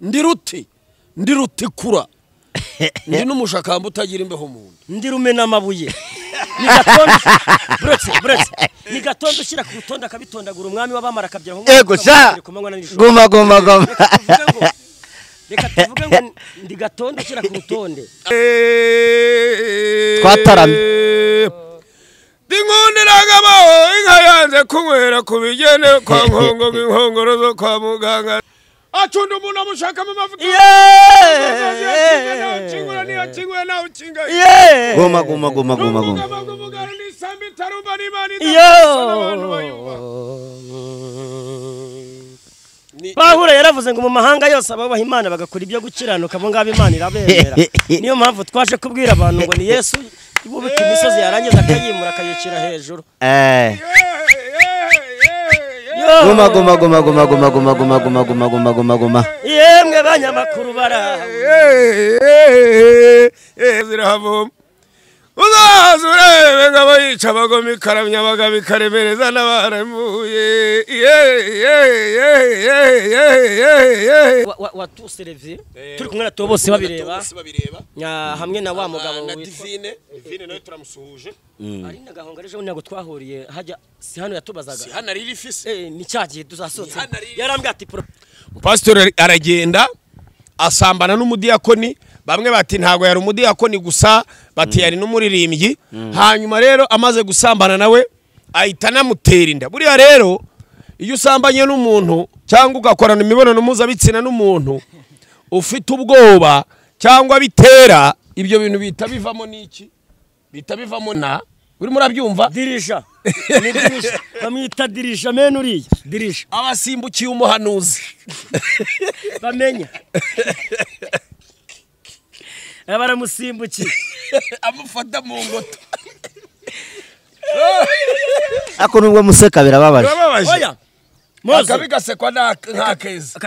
Ndi ruti, ndi rutikura, ndi n'umushakamba utagira imbeho mu nda. Ndi rumena amabuye. Ni Gatonde, buretse buretse, ni Gatonde ushyira ku rutonde akabitondagura, umwami w'abamara akabyara. Ego sha. Guma guma guma. Reka tuvuge ngo ndi Gatonde ushyira ku rutonde. Twataramye. Ndinkundiraga inka yanze kunywera ku bigene kwa nkongo nk'inkongoro zo kwa muganga. Acunda umuntu amushakamo amavuta. Goma goma goma goma goma. Pawulo yaravuze ngo mu mahanga yose ababaha Imana bagakora ibyo gukiranuka, abo ngabo Imana irabemera. Niyo mpamvu twaje kubwira abantu ngo ni Yesu ubika imisozi, yarangiza akayimura akayicira hejuru. Goma goma goma goma goma goma goma goma goma goma goma goma. Yemwe banyamakuru bara. Zirahavoma. Uzaza urebe ngo abayica abagome ikaramya abagabo ikaremereza n'abaramuye. Watuserevye turi kumwe na Theo bose babireba hamwe na wa mugabo na Divine. Divine nawe turamusuhuje. Ari na Gahonga ejo ntabwo twahuriye hajya, si hano yatubazaga, si hano ari rifise, ni cyagiye tuzasohotse, yarambwiye ati pastor aragenda asambana n'umudiyakoni. Bamwe bati ntago yari umudiyakoni gusa, bati yari n'umuririmbyi. Hanyuma rero amaze gusambana nawe ahita anamutera inda. Buriya rero iyo usambanye n'umuntu cyangwa ugakorana imibonano mpuzabitsina n'umuntu ufite ubwoba cyangwa bitera, ibyo bintu bita bivamo n'iki? Bita bivamo na uri murabyumva? Dirisha. Ni dirisha. Bamwita dirisha mene uriya. Dirisha. Abasimbukiye umuhanuzi. Bamenya. Baramusimbukiye. Amufata mu ngoto. Ako nubwo museka birababaje. Oya. Moze. Akabigasekwa nta keza.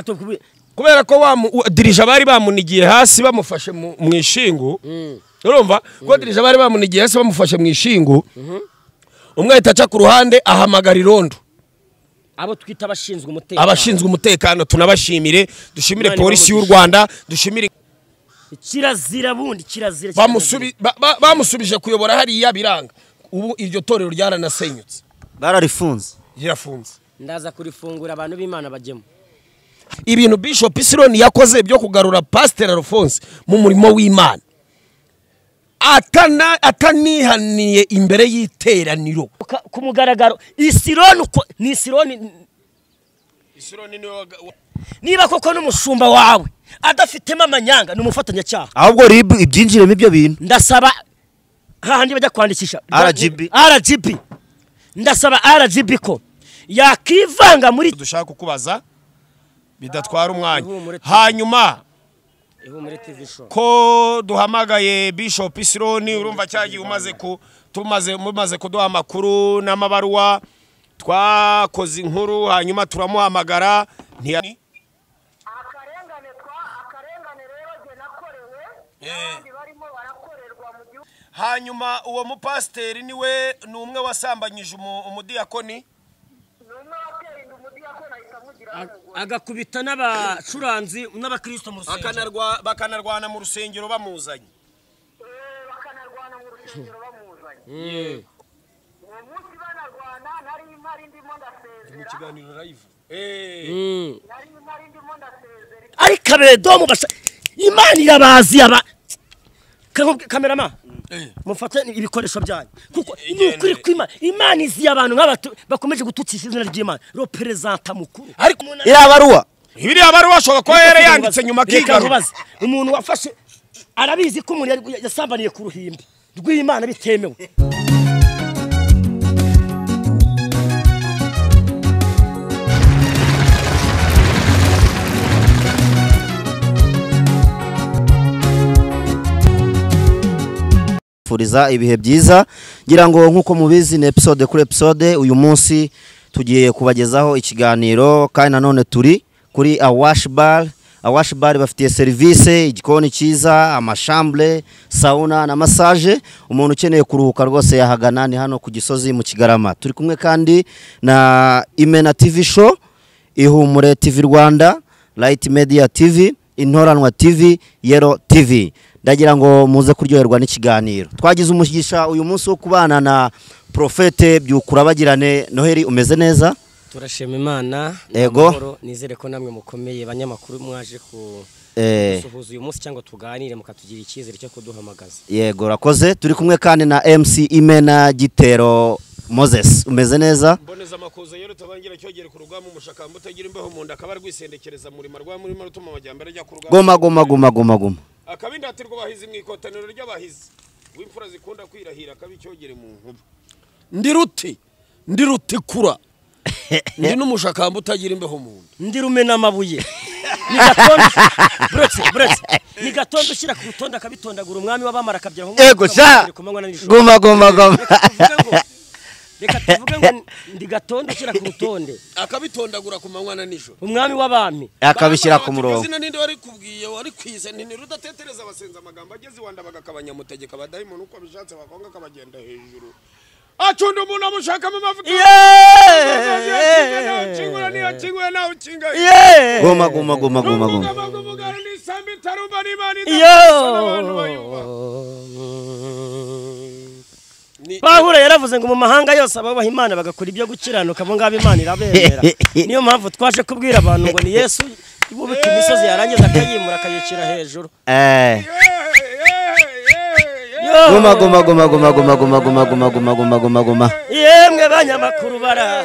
Kubera ko wa dirija bari bamunigiye hasi bamufashe mu ishingu. Urumva? Ko dirija bari bamunigiye hasi bamufashe mu ishingu. Umwe ahita aca ku ruhande ahamagara irondo. Abo twita abashinzwe umutekano. Abashinzwe umutekano tunabashimire, dushimire polisi y'u Rwanda, dushimire. Kirazira bundi, kirazira. Bamusubije kuyobora hariya biranga. Ubu iryo torero ryaranasenyutse. Bararifunze. Rirafunze. Ndaza kurifungura abantu b'Imana bajyemo. Ibintu Bishop Isironi yakoze byo kugarura Pastor Alphonse mu murimo w'Imana, atana atanihaniye imbere y'iteraniro ku mugaragaro. Isironi uko ni Isironi. Isironi niwe. Niba koko n'umushumba wawe adafitemo amanyanga, ni umufatanyacyaha. Ahubwo RIB ibyinjiremo ibyo bintu. Ndasaba hahandi bajya kwandikisha RGB. RGB, ndasaba RGB ko yakivanga muri Dushaka kukubaza bidatwara umwanya. Ihumure TV. Hanyuma Ihumure TV Show. Ko duhamagaye Bishop Isironi, urumva cyagiye umaze ku tumaze mumaze kuduha amakuru n'amabaruwa, twakoze inkuru, hanyuma turamuhamagara ntiya. Akarengane twa akarengane rero jye nakorewe n'abandi barimo barakorerwa mu gihugu. Hanyuma uwo mupasiteri niwe ni umwe wasambanyije umudiyakoni. Ni umwe wateye inda umudiyakoni ahita amugira n'umugore. Agakubita n'abacuranzi n'abakristo mu rusengero. Bakanarwana mu rusengero bamuzanye. Bakanarwana mu rusengero bamuzanye. Uwo munsi banarwana nari mpari ndimo ndasezera. Kiganiro live. Nari mpari ndimo ndasezera. Ariko abedomu basha Imana irabazi aba. Kamerama, mufate ibikoresho byanyu, kuko ni ukuri kw'Imana, Imana izi abantu nk'aba bakomeje gutukisha izina ry'Imana. Reperezanta mukuru Ariko Iriya baruwa. Biriya baruwa ashobora kuba yarayanditse nyuma Reka akigarura. nkubaze, umuntu wafashe arabizi ko umuntu yasambaniye ku ruhimbi rw'Imana bitemewe. Furiza ibihe byiza. Ngira ngo nkuko mubizi ni episode kuri episode. Uyu munsi tugiye kubagezaho ikiganiro kandi nanone turi kuri Awash Bar. Awash Bar bafitiye serivisi, igikoni cyiza, amachambre, sauna na massage. Umuntu ukeneye kuruhuka rwose yahagana, ni hano ku Gisozi mu Kigarama. Turi kumwe kandi na Imena TV Show, Ihumure TV Rwanda, Light Media TV. Intoranwa TV, Yero TV. Ndagira ngo muze kuryoherwa n'ikiganiro. Twagize umugisha uyu munsi wo kubana na Profete Byukurabagirane Noheli. Umeze neza? Turashima Imana. Yego. Nizere ko namwe mukomeye banyamakuru mwaje ku gusuhuza uyu munsi cyangwa tuganire mukatugira icyizere cyo kuduhamagaza. Yego, rakoze. Turi kumwe kandi na MC Imena Gitero Moses. Umeze neza? Mboneza makuza yero tabangira cyogere ku rugamba umushakamba utagira imbeho mu nda akaba rwisendekereza murima rwa murima rutuma amajyambere ajya ku rugamba. Goma goma goma goma goma. Akabindatirwa bahizi mu ikotaniro ry'abahizi w'imfura zikunda kwirahira akabicyogere mu nkuba. Ndi ruti, ndi rutikura. Ndi n'umushakamba utagira imbeho mu nda. Ndi rumena amabuye. Ni gatondo bretse ni gatondo ushyira ku rutonde akabitondagura umwami w'abamara akabyara. Yego sha. Goma goma goma. Reka tuvuge ngo ndi gatondo ushyira ku rutonde akabitondagura ku manywa na nijoro, umwami w'abami akabishyira ku murongo. Izina ninde wari kubwiye wari kwize nti rudatetereza abasenza amagambo ageze iwanda bagakabanyamutegeka abadayimoni uko bishatse bakonga akabagenda hejuru. Acunda umuntu amushakamo amavuta. Goma goma goma goma goma. Pawulo yaravuze ngo mu mahanga yose ababaha Imana bagakora ibyo gukiranuka bo ngabo Imana irabemera. Niyo mpamvu twaje kubwira abantu ngo ni Yesu ubika imisozi yarangiza akayimura akayicira hejuru. Goma goma goma goma goma goma goma goma goma goma goma goma. Yemwe banyamakuru bara.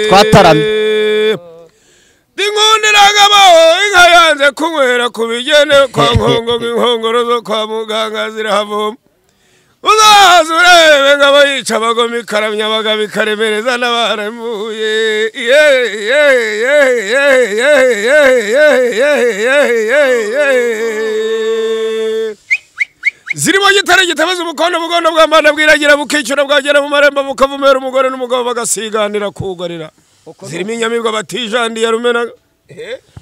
Twataramye. Dingundiragabo inka yanze kunywera ku bigene kwa nkongo inkongoro zo kwa muganga zirahavoma. Uzaza urebe ngabo yica abagome ikaramya abagabo ikaremereza n'abaramuye. Zirimo gitare gitabaza umukondo bugondo bw'amana bwiragira bukicura bwagera mu marembo bukavumera umugore n'umugabo bagasiganira kugarira. Zirimo inyamibwa batijandiye rumena.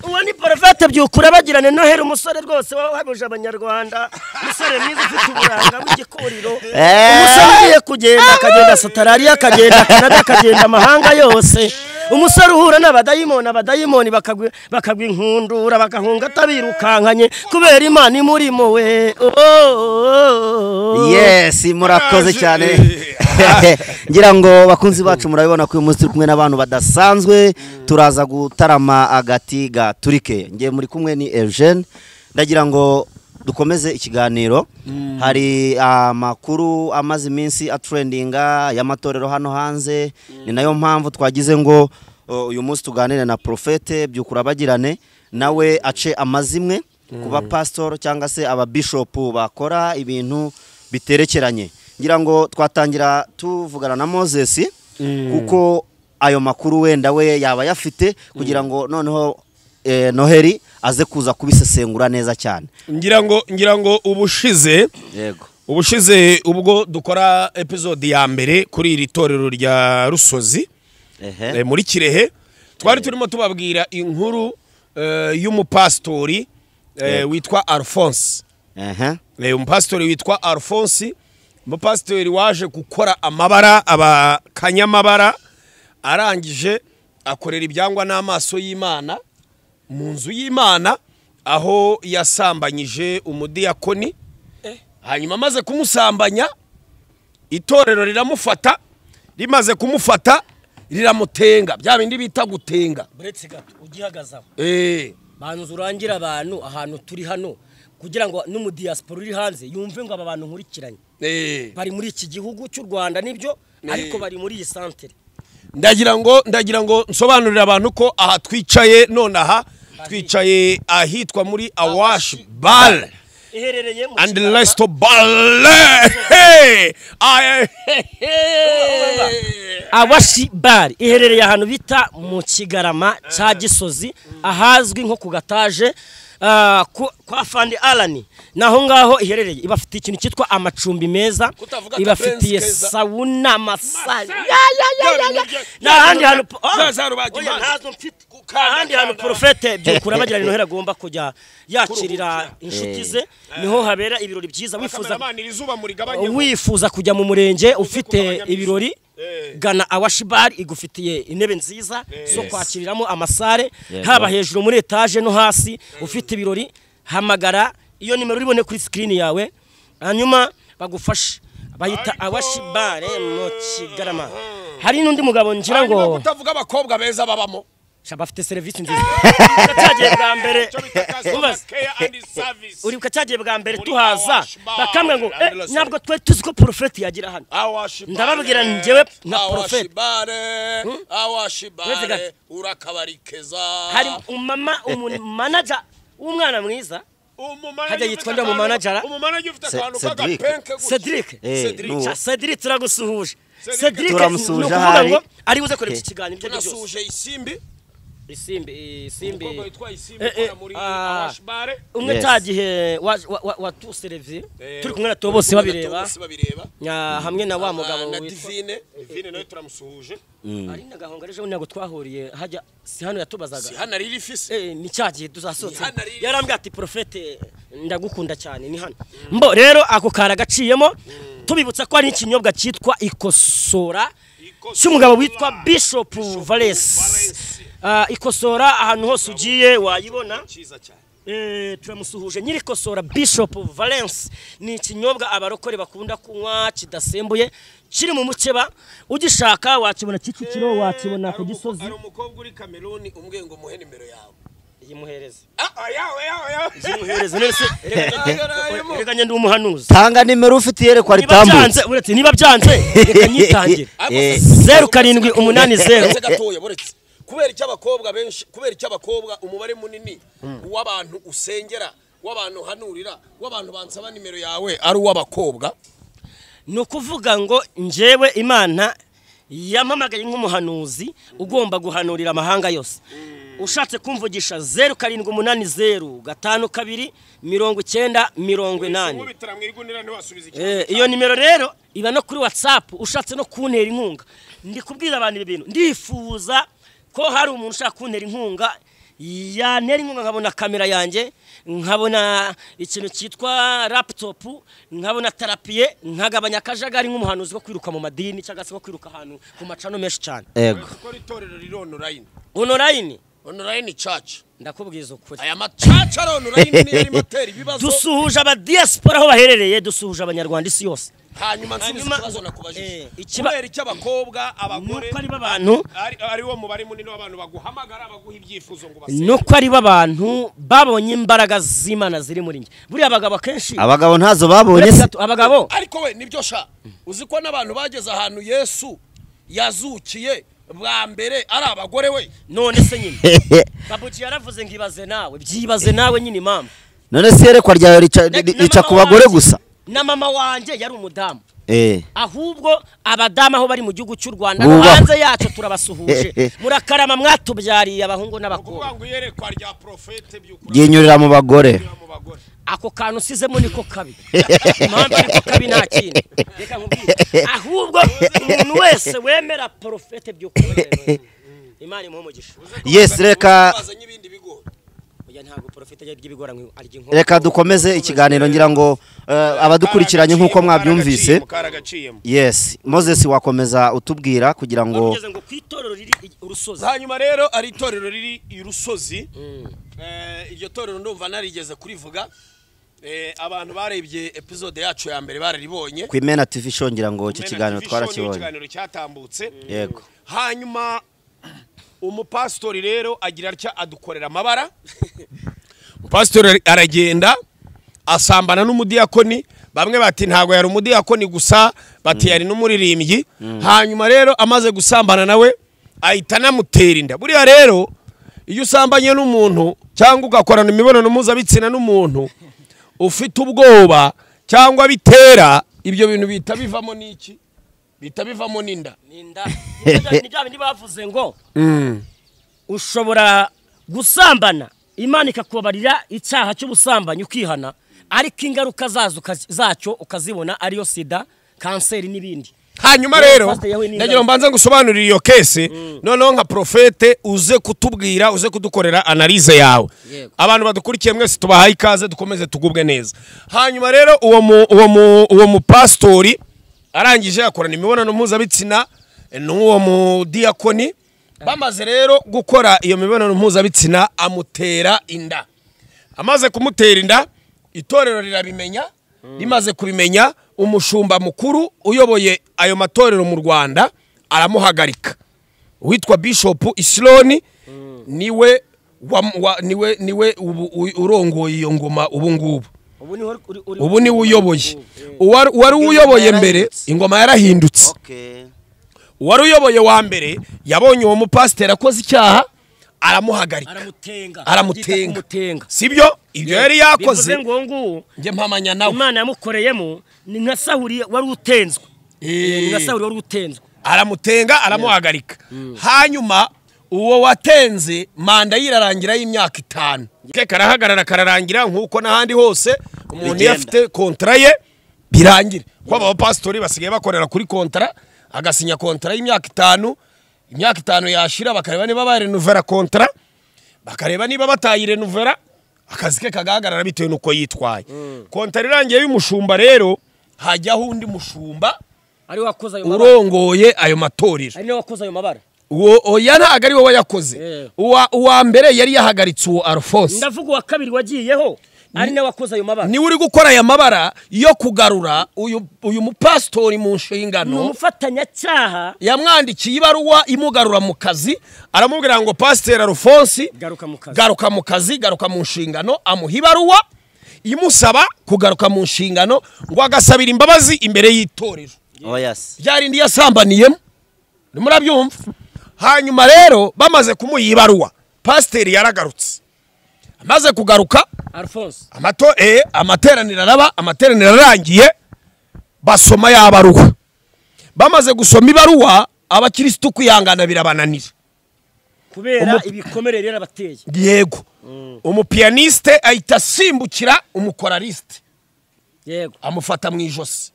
Uwo ni Profete Byukurabagirane Noheli, umusore rwose wahabuje abanyarwanda, umusore mwiza ufite uburanga bw'igikuriro, umusore ugiye kugenda akagenda Australia, akagenda Canada, akagenda amahanga yose, umusore uhura n'abadayimoni, abadayimoni bakagwa inkundura bagahunga atabirukankanye kubera Imana imurimo we. Yes, murakoze cyane. Ngira ngo bakunzi bacu murabibona ko uyu munsi turi kumwe n'abantu badasanzwe, turaza gutarama agati gaturike. Ngiye muri kumwe ni Eugene. Ndagira ngo dukomeze ikiganiro. Hari amakuru amaze iminsi atrendinga y'amatorero hano hanze, ni nayo mpamvu twagize ngo uyu munsi tuganire na Profete Byukurabagirane nawe ace amazimwe kuba pastor cyangwa se aba bishop bakora ibintu biterekeranye. Ngira ngo twatangira tuvugana na Moses kuko ayo makuru wenda we yaba yafite kugira ngo noneho Noheli aze kuza kubisesengura neza cyane. Ngira ngo ubushize, yego, ubushize ubwo dukora episode ya mbere kuri iri torero rya Rusozi muri Kirehe, twari turimo tubabwira inkuru y'umupastori witwa Alphonse. Umupastori witwa Alphonse, umupastori waje gukora amabara abakanyamabara, arangije akorera ibyangwa n'amaso y'Imana mu nzu y'Imana aho yasambanyije umudiyakoni. Hanyuma amaze kumusambanya itorero riramufata, rimaze kumufata riramutenga, bya bindi bita gutenga. Buretse gato ugihagazaho banzu urangira abantu ahantu turi hano kugira ngo n'umudiaspora uri hanze yumve ngo aba bantu nkurikiranye bari muri iki gihugu cy'u Rwanda nibyo, ariko bari muri iyi santere. Ndagira ngo nsobanurire abantu ko aha twicaye nonaha twicaye ahitwa muri Awash Bar iherereye mu and Resto Bar. Awash Bar iherereye ahantu bita mu Kigarama cya Gisozi ahazwi nko ku gataje kwa Fandi Alani, naho ngaho iherereye. Ibafitiye ikintu cyitwa amacumbi meza, ibafitiye sauna, massage, n'ahandi hantu ahandi hantu Profete Byukurabagirane Noheli agomba kujya yakirira inshuti ze, niho habera ibirori byiza. Wifuza kujya mu murenge ufite ibirori Gana Awashi Bar, igufitiye intebe nziza zo kwakiriramo amasare, haba hejuru muri etaje no hasi. Ufite ibirori, hamagara iyo nimero uribone kuri screen yawe, hanyuma bagufashe. Bayita Awashi Bar mu Kigarama. Hari n'undi mugabo ngira ngo utavuga abakobwa beza babamo, bafite serivisi nziza. Cyagiye bwa mbere uribuka cyagiye bwa mbere tuhaza bakamwe ngo ntabwo twe tuzi ko Prophet yagira hano. Ndababwira njyewe nka Prophet Awashi Bar urakabarikeza. Hari umama umumanager w'umwana mwiza, hajya yitwa nda mumanager, umumanager ufite akantu k'agapenke Cedric. Cedric turagusuhuje. Cedric turamusuhuje, ahari ari buze kureba iki kiganiro ibyo byose. Tunasuhuje Isimbi. Isimbi witwa Isimbi ukora muri Awashi Bar, umwe cyagihe wa tu service turi kumwe na to bose babireba hamwe na wa mugabo na Divine. Divine nawe turamusuhuje. Ari nagahonga rejo ntabwo twahuriye hajya si hano yatubazaga, si hano ari rifise ni cyagihe tuzasohotse yarambwiye ati Prophet ndagukunda cyane ni hano. Mbo rero ako karagaciyemo, tubibutsa ko ari ikinyobwa cyitwa Ikosora cy'umugabo witwa Bishop Valens. Ikosora ahantu hose ugiye wayibona. Turamusuhuje nyiri Ikosora Bishop Valens. Ni ikinyobwa abarokore bakunda kunywa kidasembuye, kiri mu mukeba. Ugishaka wakibona Kicukiro, wakibona ku Gisozi. Hari umukobwa uri Cameroon umbwiye ngo muhe nimero yawe. Yimuhereze. Yawe. Yimuhereze nese. Reka ngende umuhanuzi. Tanga nimero ufite yerekwa ritambutse. Uretse niba byanze reka nyitangire. 0780 gatoya buretse. Kubera icyo abakobwa benshi, kubera icyo abakobwa umubare munini w'abantu usengera, w'abantu hanurira, w'abantu bansaba nimero yawe ari uw'abakobwa. Ni ukuvuga ngo njyewe Imana yampamagaye nk'umuhanuzi ugomba guhanurira amahanga yose. Ushatse kumvugisha 0780 52 90 80. Iyo nimero rero iba no kuri WhatsApp, ushatse no kuntera inkunga. Ndi kubwira abantu ibintu, ndifuza ko hari umuntu ushaka kuntera inkunga, yantera inkunga nkabona kamera yanjye, nkabona ikintu cyitwa laptop, nkabona terapiye, nkagabanya akajagari nk'umuhanuzi ko kwiruka mu madini cyangwa se ko kwiruka ahantu ku macano menshi cyane. Yego. Ko itorero riri online. Online. Online church. Ndakubwiza ukuri. Aya macaca ari online ni ari moteri ibibazo. Dusuhuje aba diaspora aho baherereye, dusuhuje abanyarwanda isi yose. Hanyuma nsubiza ikibazo nakubajije. Kubera icyo abakobwa abagore nuko ari babantu ari wo mubare munini w'abantu baguhamagara baguha ibyifuzo ngo basenge, nuko ari babantu babonye imbaraga z'Imana ziri muri nge. Buriya abagabo kenshi abagabo ntazo babonye se abagabo. Ariko we nibyo sha uzi ko n'abantu bageze ahantu Yesu yazukiye bwa mbere ari abagore we. None se nyine Babuji yaravuze ngo ibaze nawe, byibaze nawe nyine impamvu. None se yerekwa ryawe rica ku bagore gusa? Na mama wanje yari umudamu. Ahubwo abadamu aho bari mu gihugu cy'u Rwanda no hanze yacu turabasuhuje. Murakarama mwatubyariye abahungu n'abakobwa. Ngo yerekwa rya Prophet byukuri ryinyurira mu bagore. Ako kantu usizemo niko kabi. Impamvu niko kabi nta kindi. Reka nkubwire. Ahubwo umuntu wese wemera Prophet byukuri Imana imuhe umugisha. Yes, reka ntabwo Prophet ajya by'ibigora ngo arya inkoko. Reka dukomeze ikiganiro ngira ngo abadukurikiranye nkuko mwabyumvise. Yes, Moses wakomeza utubwira kugira ngo ngo kwitorero riri urusozi. Hanyuma rero ari itorero riri irusozi. Iryo torero ndumva narigeze kurivuga. Abantu barebye episode yacu ya mbere bararibonye. Ku Imena TV show ngira ngo iki kiganiro twarakibonye. Ikiganiro cyatambutse. Yego. Hanyuma umupastori rero agira atya adukorera amabara. Umupastori aragenda asambana n'umudiyakoni, bamwe bati ntago yari umudiyakoni gusa, bati yari n'umuririmbyi. Hanyuma rero amaze gusambana nawe ahita anamutera inda. Buriya rero iyo usambanye n'umuntu cyangwa ugakorana imibonano mpuzabitsina n'umuntu ufite ubwoba cyangwa bitera ibyo bintu bita bivamo n'iki? Bita bivamo n'inda. Ninda. Ni bya bindi bavuze ngo ushobora gusambana Imana ikakubabarira icyaha cy'ubusambanyi ukihana, ariko ingaruka zacyo ukazibona ariyo sida, kanseri n'ibindi. Hanyuma rero ndagira mbanza ngusobanurire iyo case, noneho nka Profete uze kutubwira, uze kudukorera analyse yawe. Abantu badukurikiye mwese tubahaye ikaze, dukomeze tugubwe neza. Hanyuma rero uwo mupastori arangije akorana imibonano mpuzabitsina n'uwo mudiyakoni. Bamaze rero gukora iyo mibonano mpuzabitsina amutera inda. Amaze kumutera inda itorero rirabimenya. Rimaze kubimenya umushumba mukuru uyoboye ayo matorero mu Rwanda aramuhagarika, witwa Bishop Isiloni. Niwe niwe urongoye iyo ngoma ubu ngubu. Ubu niwe uyoboye. Uwari uyoboye mbere ingoma yarahindutse. Uwari uyoboye wa mbere yabonye uwo mupasiteri akoze icyaha aramuhagarika, aramutenga. Sibyo ibyo yari yakoze nge mpamanya nawe Imana yamukoreyemo ni nka Sawuli wari utenzwe. Ni nka Sawuli wari utenzwe, aramutenga aramuhagarika. Hanyuma uwo watenze manda yirarangira y'imyaka 5 ke karahagarara kararangira nkuko n'ahandi hose umuntu yafite kontra ye birangira. Ko aba pastori basigaye bakorera kuri kontra, agasinya kontra y'imyaka 5, imyaka 5 yashira bakareba niba barenuvera kontra, bakareba niba batayirenuvera akazi ke kagahagarara bitewe nuko yitwaye. Kontra irangiye y'umushumba rero hajyaho undi mushumba ari wakoze ayo mabara, urongoye ayo matorero, ari wakoze ayo mabara. Uwo oya ntago ari wowe yakoze. Uwa mbere yari yahagaritse uwo Alphonse. Ndavuga uwa kabiri wagiyeho ari nawe wakoze ayo mabara. Ni uri gukora aya mabara yo kugarura uyu mupastori mu nshingano. Umufatanyacyaha yamwandikiye ibaruwa imugarura mu kazi, aramubwira ngo Pasteur Alphonse garuka mu kazi, garuka mu kazi, garuka mu nshingano. Amuha ibaruwa imusaba kugaruka mu nshingano ngo agasabira imbabazi imbere y'itorero. Oh yes. Byarindi yasambaniyemo. Murabyumva. Hanyuma rero bamaze kumuha ibaruwa pasiteri yaragarutse. Amaze kugaruka Alphonse amateraniro araba, amateraniro arangiye basoma ya baruwa. Bamaze gusoma ibaruwa abakristo kwihangana birabananira kubera ibikomere rero abateye. Yego. Umupianiste ahita asimbukira umukoraliste. Yego. Amufata mu ijosi.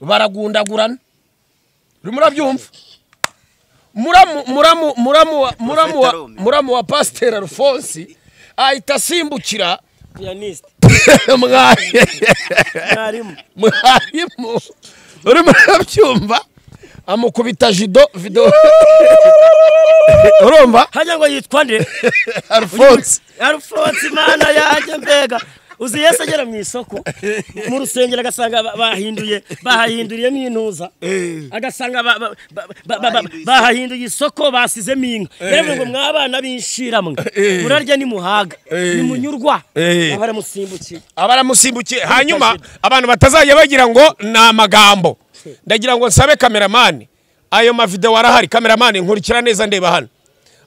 Baragundagurana. Murabyumva. Muramu wa Pasteur Alphonse ahita asimbukira pianiste mwarimu. Urimo urabyumva, amukubita jido video. Urumva hajya ngo yitwa nde? Alphonse. Alphonse mana yanjye mbega. Uzi Yesu agera mu isoko mu rusengero agasanga bahahinduriyemo intuza, agasanga bahahinduye isoko basizemo inka. Yaravuze ngo mwabana b'inshiramwe murarya nimuhaga nimunyurwa. Abaramusimbukiye. Hanyuma abantu batazajya bagira ngo ni amagambo, ndagira ngo nsabe kameramani ayo mavideo arahari. Kameramani nkurikira neza ndeba hano.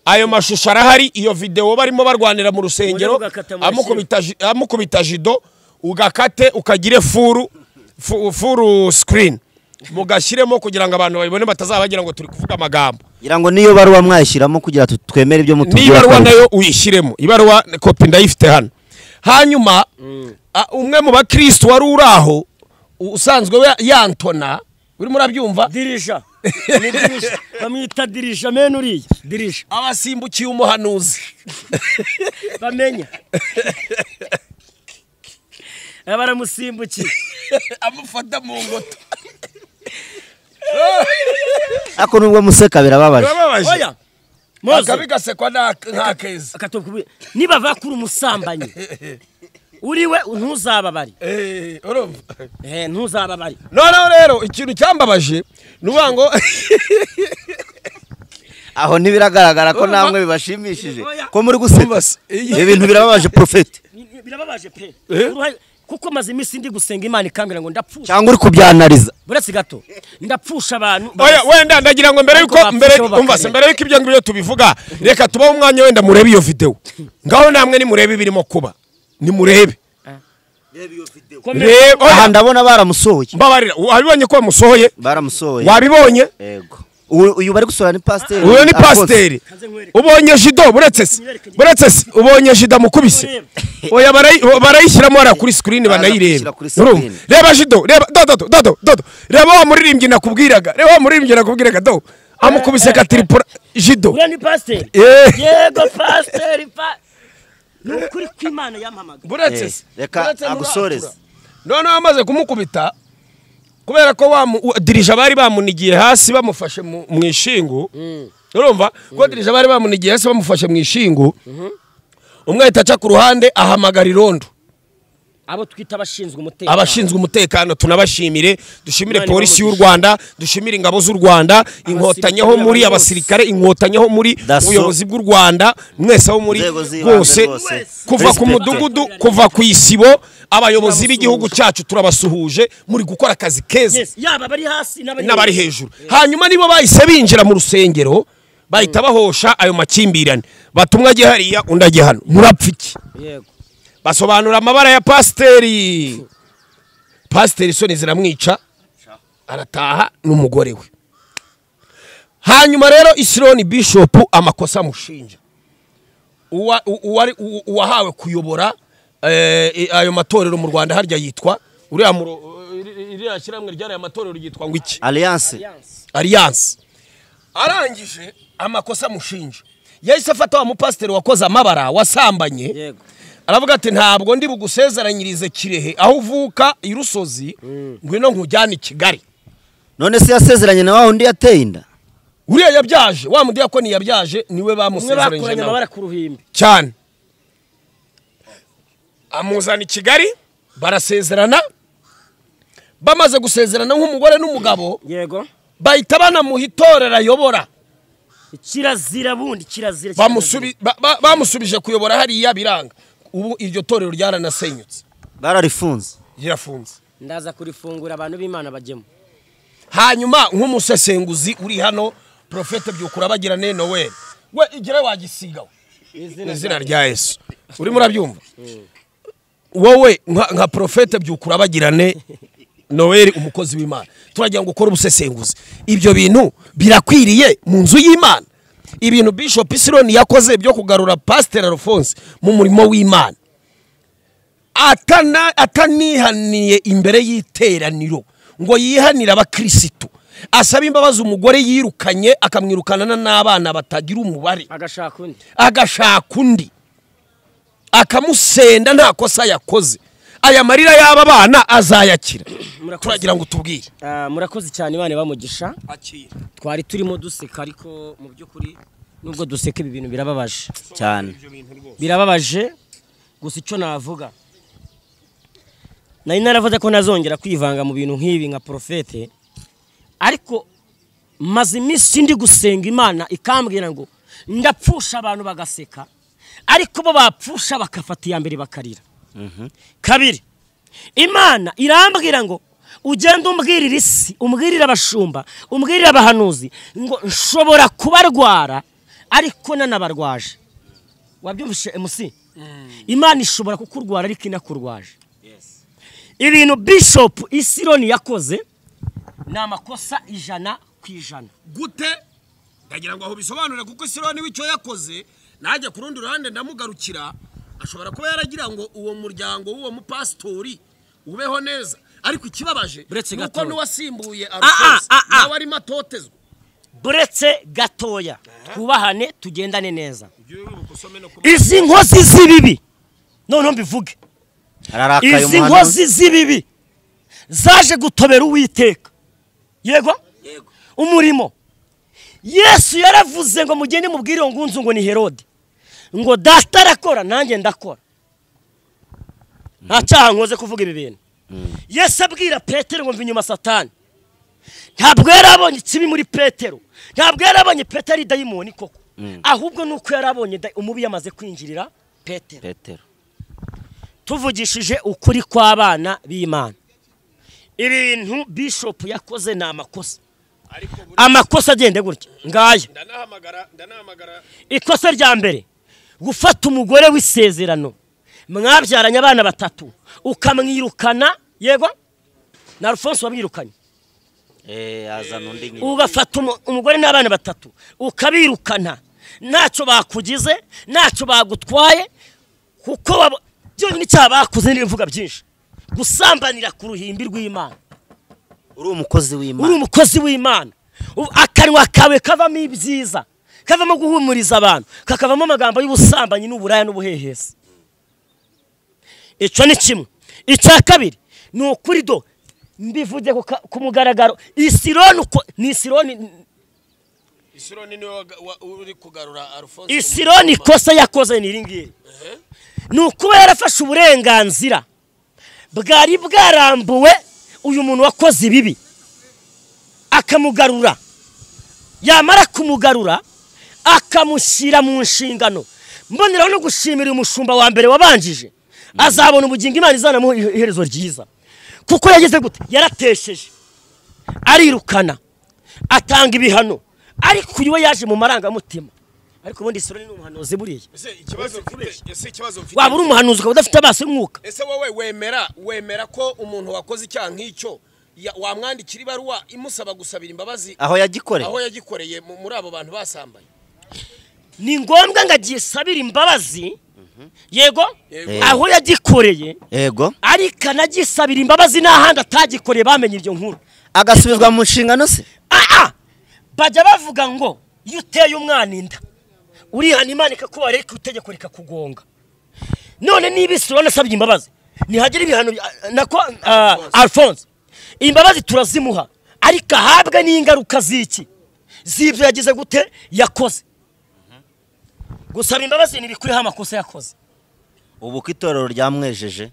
Ayo mashusho arahari, iyo video barimo barwanira mu rusengero amukubita jido, ugakate ukagire furu screen mugashyiremo kugira ngo abantu babibone batazabagira ngo turi kuvuga amagambo. Ngira ngo niyo baruwa mwayishyiramo kugira twemere ibyo mutubwira. Niyo baruwa nayo uyishyiremo, ibaruwa kopi ndayifite hano. Hanyuma umwe mu bakristo wari uraho usanzwe yantona, urimo urabyumva, dirija bamwita dirija mene uriya dirija abasimbukiye umuhanuzi bamenya abaramusimbukiye amufata mu ngoto. Ako nubwo museka birababaje. Oya moze akabigasekwa nta keza niba vakura umusambanyi uriwe ntuzababari. Urumva ntuzababari. Noneho rero ikintu cyambabaje nuvuga ngo aho ntibiragaragara ko namwe bibashimishije ko muri guseka. Ibintu birababaje prophet. Birababaje pe. Kuko maze iminsi ndi gusenga Imana ikambwira ngo ndapfusha. Cyangwa uri kubyanariza. Buretse gato ndapfusha abantu. Oya wenda ndagira ngo mbere yuko mbere yuko ibyo ngibyo tubivuga reka tubaho umwanya wenda murebe iyo video. Ngaho namwe ni murebe ibirimo kuba. Ni murebe. Aha ndabona baramusohoye. Mbabarira, wabibonye ko bamusohoye? Baramusohoye. Wabibonye? Yego. Uyu bari gusohora ni pasiteri. Uyu ni pasiteri. Ubonye jido buretse se ubonye jido mukubise. Oya barayishyiramo ara kuri screen banayireba. Reba jido, reba dodo dodo dodo. Reba wa muririmbyi nakubwiraga. Reba wa muririmbyi nakubwiraga do. Amukubise katiripura jido. Uyu ni pasiteri. Yego pasiteri pa. Nukuri kw'Imana yampamaga. Buretse reka agusoreze. None amaze kumukubita Kubera ko dirija bari bamunigiye hasi bamufashe mu ishingu. Urumva ko dirija bari bamunigiye hasi bamufashe mu ishingu. Umwe ahita aca ku ruhande ahamagara irondo. Abo twita abashinzwe umutekano. Abashinzwe umutekano tunabashimire, dushimire polisi y'u Rwanda, dushimire ingabo z'u Rwanda, inkotanyi ho muri abasirikare, inkotanyi ho muri ubuyobozi bw'u Rwanda, mwese aho muri rwose, kuva ku mudugudu, kuva ku isibo, abayobozi b'igihugu cyacu turabasuhuje, muri gukora akazi keza. Yaba bari hasi n'abari hejuru. Hanyuma nibo bahise binjira mu rusengero, bahita bahosha ayo makimbirane. Batumwa agiye hariya undi agiye hano. Murapfa iki? Yego. Basobanura amabara ya pasiteri. Pasiteri isoni ziramwica, arataha n'umugore we. Hanyuma rero Isironi Bishop amakosa amushinja. Uwahawe kuyobora ayo matorero mu Rwanda harya yitwa uriya iriya shyirahamwe ryari amatorero yitwa ngo iki? Alliance. Alliance. Arangije amakosa amushinja. Yahise afata wa mupasiteri wakoze amabara wasambanye. Yego. Aravuga ati ntabwo ndi bugusezeranyirize Kirehe aho uvuka irusozi, ngwino nkujyane i Kigali. None se yasezeranye na wa undi yateye inda? Uriya yabyaje, wa mudiyakoni yabyaje niwe bamusezeranyije nawe. Amabara ku ruhimbi. Cyane. Amuzana i Kigali barasezerana. Bamaze gusezerana nk'umugore n'umugabo. Yego. Bahita banamuha itorero ayobora. Kirazira bundi, kirazira. Bamusubije kuyobora hariya biranga. Ubu iryo torero ryaranasenyutse. Bararifunze. Rirafunze. Ndaza kurifungura abantu b'Imana bajyemo. Hanyuma nk'umusesenguzi uri hano Prophète Byukura bagirane Noel. We igira wagisiga we. Izina rya Yesu. Uri murabyumva? Wowe nka Prophète Byukura bagirane Noel umukozi w'Imana. Turagira ngo ukore ubusesenguzi. Ibyo bintu birakwiriye mu nzu y'Imana. Ibintu Bishop Isironi yakoze byo kugarura Pastor Alphonse mu murimo w'Imana, atanihaniye imbere y'iteraniro ngo yihanire abakristo, asaba imbabazi umugore yirukanye akamwirukana n'abana batagira umubare, agashaka undi akamusenda nta kosa yakoze. Aya marira y'aba bana azayakira. Turagira ngo tubwire. Murakoze cyane, Imana bamugisha. Twari turimo duseka ariko mu by'ukuri nubwo duseka ibi bintu birababaje cyane. Birababaje gusa icyo navuga, nari naravuze ko nazongera kwivanga mu bintu nk'ibi nka Prophète, ariko maze iminsi ndi gusenga Imana ikambwira ngo ndapfusha abantu bagaseka, ariko bo bapfusha bakafata iya mbere bakarira. Kabiri, Imana irambwira ngo ugende umbwirira isi, umbwirira abashumba, umbwirira abahanuzi ngo nshobora kubarwara ariko nanabarwaje. Wabyumvise MC? Imana ishobora kukurwara ariko inakurwaje. Ibintu Bishop Isironi yakoze ni amakosa 100%. Gute? Ndagira ngo aho bisobanure kuko Isironi w'icyo yakoze najya ku rundi ruhande ndamugarukira. Ashobora kuba yaragira ngo uwo muryango w'uwo mupasitori ubeho neza, ariko ikibabaje nuko n'uwasimbuye Alphonse nawe arimo atotezwa. Buretse gatoya, twubahane tugendane neza. Izi nkozi z'ibibi, noneho mbivuge, izi nkozi z'ibibi zaje gutobera Uwiteka. Yego umurimo Yesu yaravuze ngo mugende mubwire ngo ngunzu ngo ni Herode, ngo data arakora nanjye ndakora. Nta cyaha nkoze kuvuga ibi bintu. Yesu abwira Petero ngo mva inyuma Satani. Ntabwo yarabonye ikibi muri Petero, ntabwo yarabonye Petero ari dayimoni koko, ahubwo nuko yarabonye umubi yamaze kwinjirira Petero. Tuvugishije ukuri kw'abana b'Imana, ibintu Bishop yakoze ni amakosa. Amakosa agende gutya ngaya. Ndanahamagara ikosa rya mbere, gufata umugore w'isezerano mwabyaranye abana batatu ukamwirukana. Yego na Alphonse wamwirukanye. Azana undi nyine. Ugafata umugore n'abana batatu ukabirukana, ntacyo bakugize, ntacyo bagutwaye, kuko byonyine icyaha bakuze n'imvuga byinshi, gusambanira ku ruhimbi rw'Imana. Uri umukozi w'Imana, uri umukozi w'Imana, akanwa kawe kavamo ibyiza, kavamo guhumuriza abantu, kakavamo amagambo y'ubusambanyi n'uburaya n'ubuhehesi. Icyo ni kimwe. Icya kabiri ni ukuri do Mbivuze ku mugaragaro, Isironi ni Isironi. Isironi niwe uri kugarura Alphonse. Isironi ikosa yakoze ni iringiri. Ni ukuba yarafashe uburenganzira bwari bwarambuwe uyu muntu wakoze ibibi akamugarura, yamara kumugarura akamushyira mu nshingano. Mboneraho no gushimira umushumba wa mbere wabanjije, azabona ubugingo Imana izanamuha iherezo ryiza. Kuko yagize gute? Yaratesheje, arirukana, atanga ibihano, ariko uyu we yaje mu marangamutima. Ariko ubundi Isironi ni umuhanuzi buriya. Ese ikibazo mfite, waba uri umuhanuzi ukaba udafite amaso y'umwuka? Ese wowe wemera ko umuntu wakoze icyaha nk'icyo wamwandikira ibaruwa imusaba gusabira imbabazi aho yagikoreye, aho yagikoreye muri abo bantu basambaye? Ni ngombwa ngo agisabire imbabazi, yego, aho yagikoreye, yego, ariko anagisabira imbabazi n'ahandi atagikoreye bamenye ibyo nkuru, agasubizwa mu nshingano se. Bajya bavuga ngo iyo uteye umwana inda urihana Imana ikakubarira, ariko itegeko rikakugonga. None niba Isironi asabye imbabazi ntihagire ibihano nako Alphonse imbabazi turazimuha, ariko ahabwe n'ingaruka z'iki z'ibyo yagize gute yakoze. Gusaba imbabazi ntibikuriho amakosa yakoze. Ubu ko itorero ryamwejeje,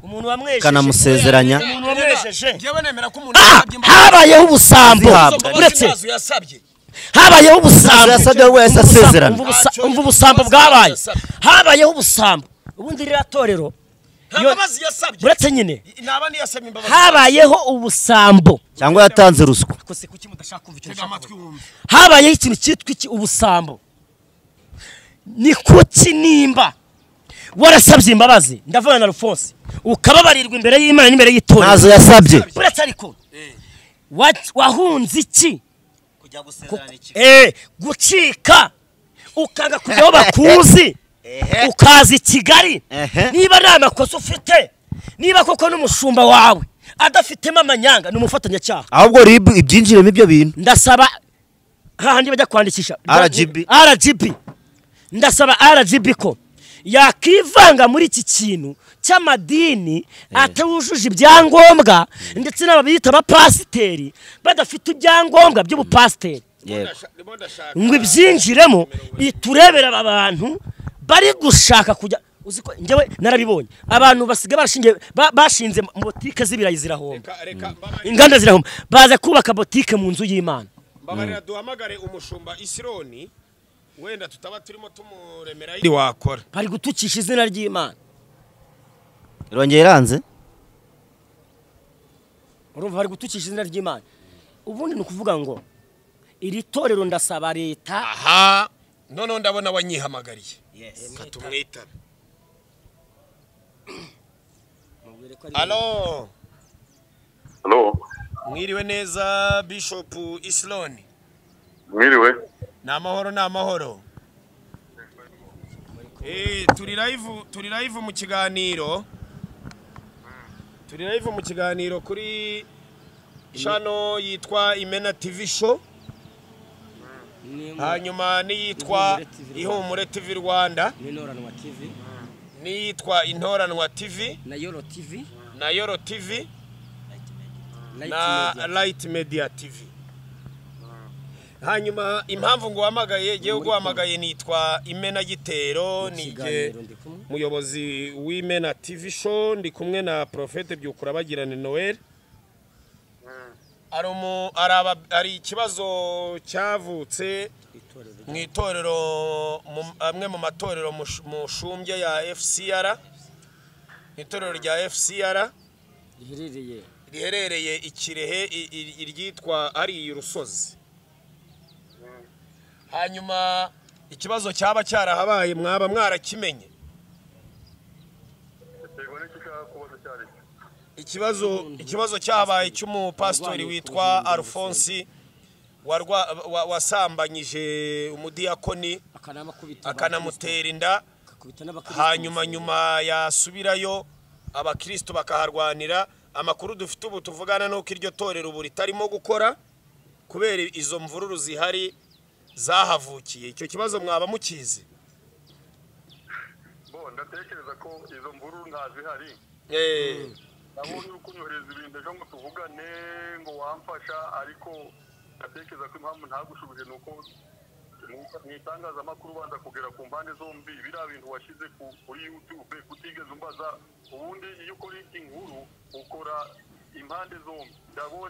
umuntu wamwejeje kanamusezeranya, umuntu wamwejeje, njyewe nemera ko umuntu yasabye imbabazi. Habayeho ubusambo, uretse habayeho ubusambo, yasabye wese asezerana. Umva ubusambo bwabaye, habayeho ubusambo. Ubundi ririya torero imbabazi yasabye, uretse nyine naba niyasabye imbabazi, habayeho ubusambo cyangwa yatanze ruswa. Kose kuki mudashaka kumva icyo nshaka? Habayeho ikintu cyitwa iki? Ubusambo. Ni kuki nimba warasabye imbabazi, ndavuga na Alphonse, ukababarirwa imbere y'Imana n'imbere y'itorero, ntazo yasabye, uretse ariko wahunze iki? Kujya gusezerana iki? Gucika ukanga kujya aho bakuzi, ukaza i Kigali. Niba nta makosa ufite, niba koko n'umushumba wawe adafitemo amanyanga, ni umufatanyacyaha, ahubwo RIB ibyinjiremo ibyo bintu. Ndasaba hahandi bajya kwandikisha RGB, ndasaba RGB ko yakivanga muri iki kintu cy'amadini atujuje ibyangombwa, ndetse n'ababiyita abapasiteri badafite ibyangombwa by'ubupasiteri, ngo ibyinjiremo iturebera aba bantu bari gushaka kujya. Uzi ko njyewe narabibonye, abantu basigaye bashinze botike z'ibirayi zirahomba, inganda zirahomba, baza kubaka botike mu nzu y'Imana. Mbabarira duhamagare umushumba Isironi, wenda tutaba turimo tumuremera wakora, bari gutukisha izina ry'Imana. Irongeye iranze, urumva bari gutukisha izina ry'Imana. Ubundi ni ukuvuga ngo iri torero ndasaba leta. Aha none ndabona wanyihamagariye, katumwitabe. Allo, allo, mwiriwe neza Bishop Isironi? Mwiriwe. Ni amahoro, ni amahoro. Turi live mu kiganiro, turi live mu kiganiro kuri channel yitwa Imena TV Show, hanyuma n'iyitwa Ihumure TV Rwanda, n'iyitwa Intoranwa TV, na Yoro TV, na Yoro TV, na Light Media TV. Hanyuma impamvu nguhamagaye, ngiye guhamagaye nitwa Imena Gitero, nije muyobozi w'Imena TV Show, ndi kumwe na Prophète Byukura Bagirane Noel. Ari ikibazo cyavutse mu itorero, amwe mu matorero mushumbye ya FCR, itorero rya FCR riherereye Ikirehe, iryitwa ari Rusozi. Hanyuma ikibazo cyaba cyarahabaye mwaba mwarakimenye? Ikibazo cyabaye cy'umupastori witwa Alphonse wasambanyije umudiyakoni akanamutera inda, hanyuma nyuma yasubirayo abakristo bakaharwanira. Amakuru dufite ubu tuvugana nuko iryo torero ubu ritarimo gukora kubera izo mvururu zihari zahavukiye. Icyo kibazo mwaba mukizi? Bo ndatekereza ko izo mvururu ntazihari. Nabonye uri kunyohereza ibintu ejo ngo tuvugane ngo wamfasha, ariko ndatekereza ko impamvu ntagushubije ni uko mu itangazamakuru ubanza kugera ku mpande zombi. Biriya bintu washyize kuri YouTube kutigeze umbaza. Ubundi iyo ukora inkuru ukora impande zombi.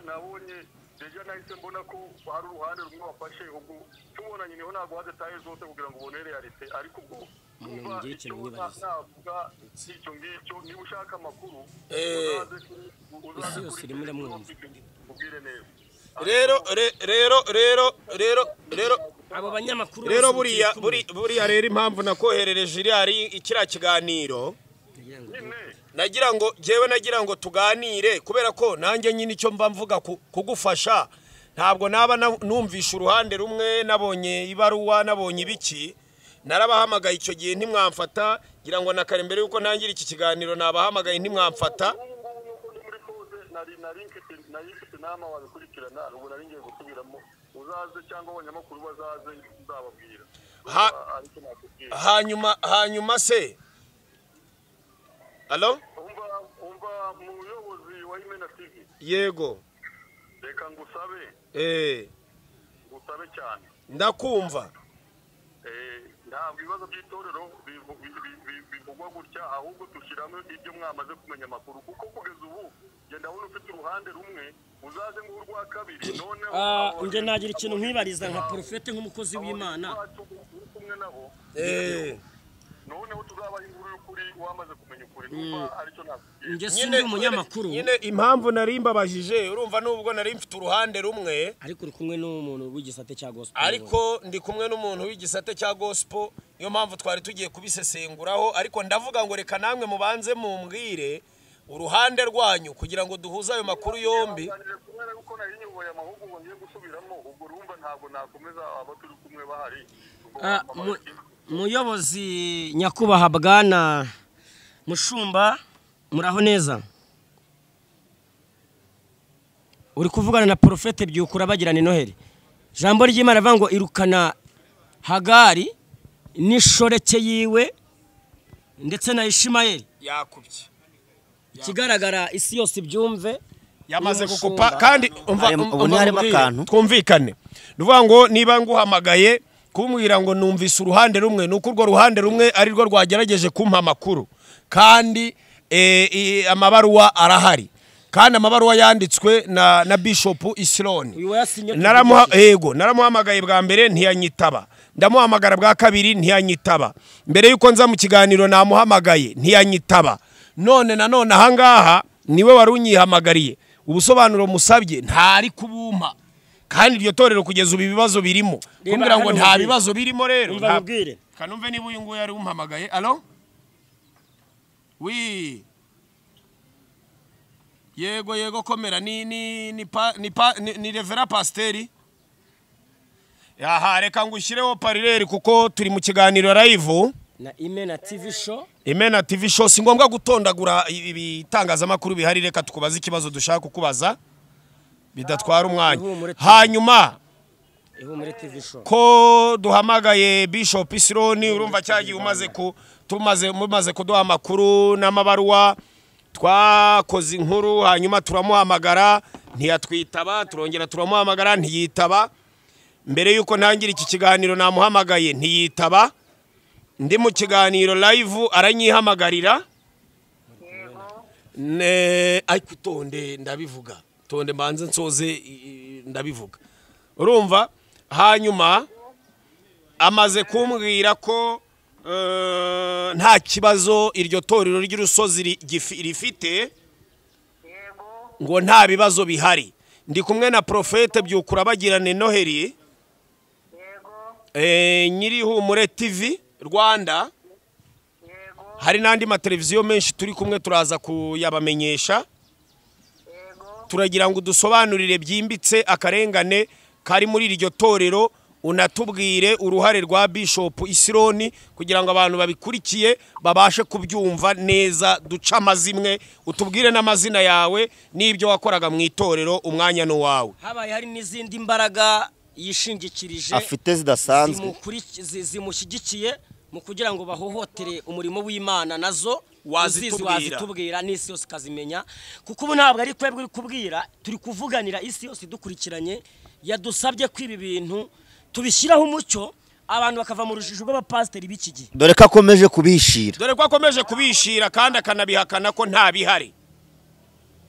Nabonye deja nahise mbona ko hari uruhande rumwe wafashe, ubwo tubonanye niho ntabwo detaye zose kugira ngo ubone realite, ariko ubwo Ngire ikintu mwibariza. navuga icyo ngicyo. Niba ushaka amakuru uzaze Isi yose kuri irimo iramwumva. ubwire neza. Rero rero rero rero rero Abo banyamakuru rero bose buriya turi kumwe. buriya rero impamvu nakoherereje iriya kiriya kiganiro, Ndagira ngo- Nyine nagira ngo jewe nagira ngo tuganire, kubera ko nanjye nyine icyo mba mvuga kugufasha ntabwo naba numvisha uruhande rumwe. Nabonye ibaruwa, nabonye ibiki, narabahamagaye icyo gihe ntimwamfata. Ngira ngo na kare mbere yuko ntangira iki kiganiro nabahamagaye ntimwamfata. Ubu ngubu nuko ndi muri pause, nari mfite inama wabikurikirana, ubu nari ngiye gusubiramo. Uzaze cyangwa abanyamakuru bazaze nzababwira. Ariko nakubwira. Hanyuma se, alo? Umva muyobozi wa Imena TV. Yego. Reka ngusabe, ngusabe cyane. Ndakumva. Ntabwo ibibazo by'itorero bivugwa gutya, ahubwo dushyiramo ibyo mwamaze kumenya amakuru, kuko kugeza ubu njye ndabona ufite uruhande rumwe. Uzaze ng'urwa kabiri noneho. Njye nagira ikintu nkwibariza nka porofete, nk'umukozi w'Imana. Bacu uri kumwe nabo, noneho tuzabaha inkuru y'ukuri wamaze kumenya ukuri. Numva aricyo nakubwira. Njye sindi umunyamakuru. Nyine impamvu nari mbabajije, urumva nubwo nari mfite uruhande rumwe, ariko uri kumwe n'umuntu w'igisate cya gospel. Ariko ndi kumwe n'umuntu w'igisate cya gospel, niyo mpamvu twari tugiye kubisesenguraho. Ariko ndavuga ngo reka namwe mubanze mumbwire uruhande rwanyu kugira ngo duhuze ayo makuru yombi. Twaganiriye kubera yuko nari nyoboye amahugurwa ngiye gusubiramo, ubwo urumva ntabwo nakomeza abo turi kumwe bahari. Ubwo wampamagaye. Muyobozi nyakubahwa bwana mushumba, muraho neza? Uri kuvugana na porofete Byukura bagirana Noheli. Ijambo ry'Imana rivuga ngo irukana Hagari n'ishoreke yiwe ndetse na Ishimayeli. Yakubye. Ikigaragara isi yose ibyumve. Yamaze Uyu gukupa mushumba- kandi umva Ubu umva ntiharimo nkubwire, akantu. Twumvikane. Ni ukuvuga ngo niba nguhamagaye kumbwira ngo numvise uruhande rumwe, ni uko urwo ruhande rumwe ari rwo rwagerageje kumpa amakuru, kandi amabaruwa arahari, kandi amabaruwa yanditswe na Bishop Isironi. Uyu wayasinye. Yego, naramuhamagaye bwa mbere ntiyanyitaba, ndamuhamagara bwa kabiri ntiyanyitaba, mbere yuko nza mu kiganiro namuhamagaye ntiyanyitaba, none nanone ahangaha niwe wari unyihamagariye. Ubusobanuro musabye ntari kubumpa, kandi iryo torero kugeza ubu ibibazo birimo. Reba Kumbwira ngo hano nta nkubwire. bibazo birimo rero Umva nkubwire. Kanumve niba uyu nguyu yari umpamagaye. Alo, wi, yego yego, komera. Ni ni ni pa, ni, pa, ni revera pasiteri. Aha reka ngushyireho parireri kuko turi mu kiganiro live. Na Imena TV show. Imena TV show. Si ngombwa gutondagura ibitangazamakuru bihari, reka tukubaze ikibazo dushaka kukubaza bidatwara umwanya. Ihumure TV. Hanyuma Ihumure TV show. ko duhamagaye Bishop Isironi, urumva cyagiye umaze ku tumaze mumaze kuduha amakuru n'amabaruwa, twakoze inkuru, hanyuma turamuhamagara ntiyatwitaba, turongera turamuhamagara ntiyitaba, mbere yuko ntangira iki kiganiro namuhamagaye ntiyitaba, ndi mu kiganiro live aranyihamagarira. Ariko tonde ndabivuga, tonde mbanze nsoze ndabivuga. Urumva hanyuma amaze kumbwira ko nta kibazo iryo torero ry'urusozi rifite, ngo nta bibazo bihari. Ndi kumwe na Profete Byukura bagirane Noheli, Nyirihumure TV Rwanda, hari n'andi mateleviziyo menshi turi kumwe, turaza kuyabamenyesha. Turagira ngo dusobanurire byimbitse akarengane kari muri iryo torero, unatubwire uruhare rwa Bishop Isironi kugira ngo abantu babikurikiye babashe kubyumva neza, duce amazimwe, utubwire n'amazina yawe n'ibyo wakoraga mu itorero. Umwanya ni uwawe. Habaye hari n'izindi mbaraga yishingikirije afite zidasanzwe zimushyigikiye. Mu kugira ngo bahohotere umurimo w'Imana nazo wazitubwira n'isi yose ikazimenya, kuko ubu ntabwo ari twebwe uri kubwira, turi kuvuganira isi yose idukurikiranye. Yadusabye ko ibi bintu tubishyiraho umucyo, abantu bakava mu rujijo rw'abapasiteri b'iki gihe. Dore ko akomeje kubishira, dore ko akomeje kubishira kandi akanabihakana ko nta bihari.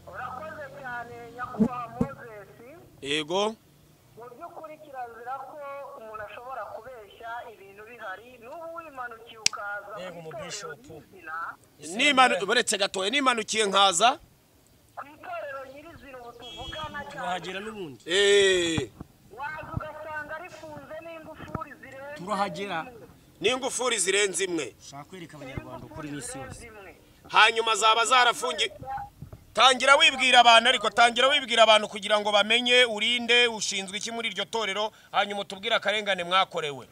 Urakoze cyane nyakubahwa Moses. Yego, mu by'ukuri kirazira ko umuntu ashobora kubeshya ibintu bihari. N'ubu wimanukiye ukaza mu bishop, uretse gatoya nimanukiye nkaza ku itorero nyirizina ubu tuvugana cyane, turahagera n'ubundi waza ugasanga rifunze n'ingufuri zirenze, turahagera n'ingufuri zirenze imwe. Shaka kwereka abanyarwanda ukuri n'isi yose. Hanyuma zaba zarafungiye. Tangira wibwira abantu, ariko tangira wibwira abantu kugira ngo bamenye urinde ushinzwe iki muri iryo torero, hanyuma utubwire akarengane mwakorewe.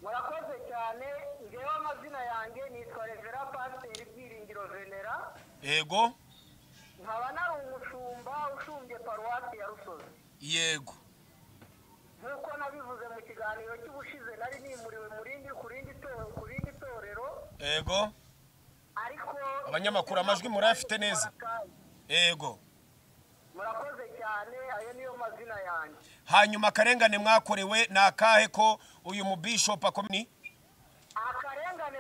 Murakoze cyane. Ngewe amazina yanjye nitwa Revera Pasiteri Byiringiro Venera. Yego. Nkaba nari umushumba ushumbye paruwasi ya Rusozi. Yego. Nk'uko nabivuze mu kiganiro cy'ubushize, nari nimuriwe ku rindi torero. Yego. Ariko abanyamakuru amajwi murafite neza. Yego. Murakoze cyane, ayo niyo mazina yanjye. Hanyuma akarengane mwakorewe ni akahe ko uyu mu bishop akomini? Akarengane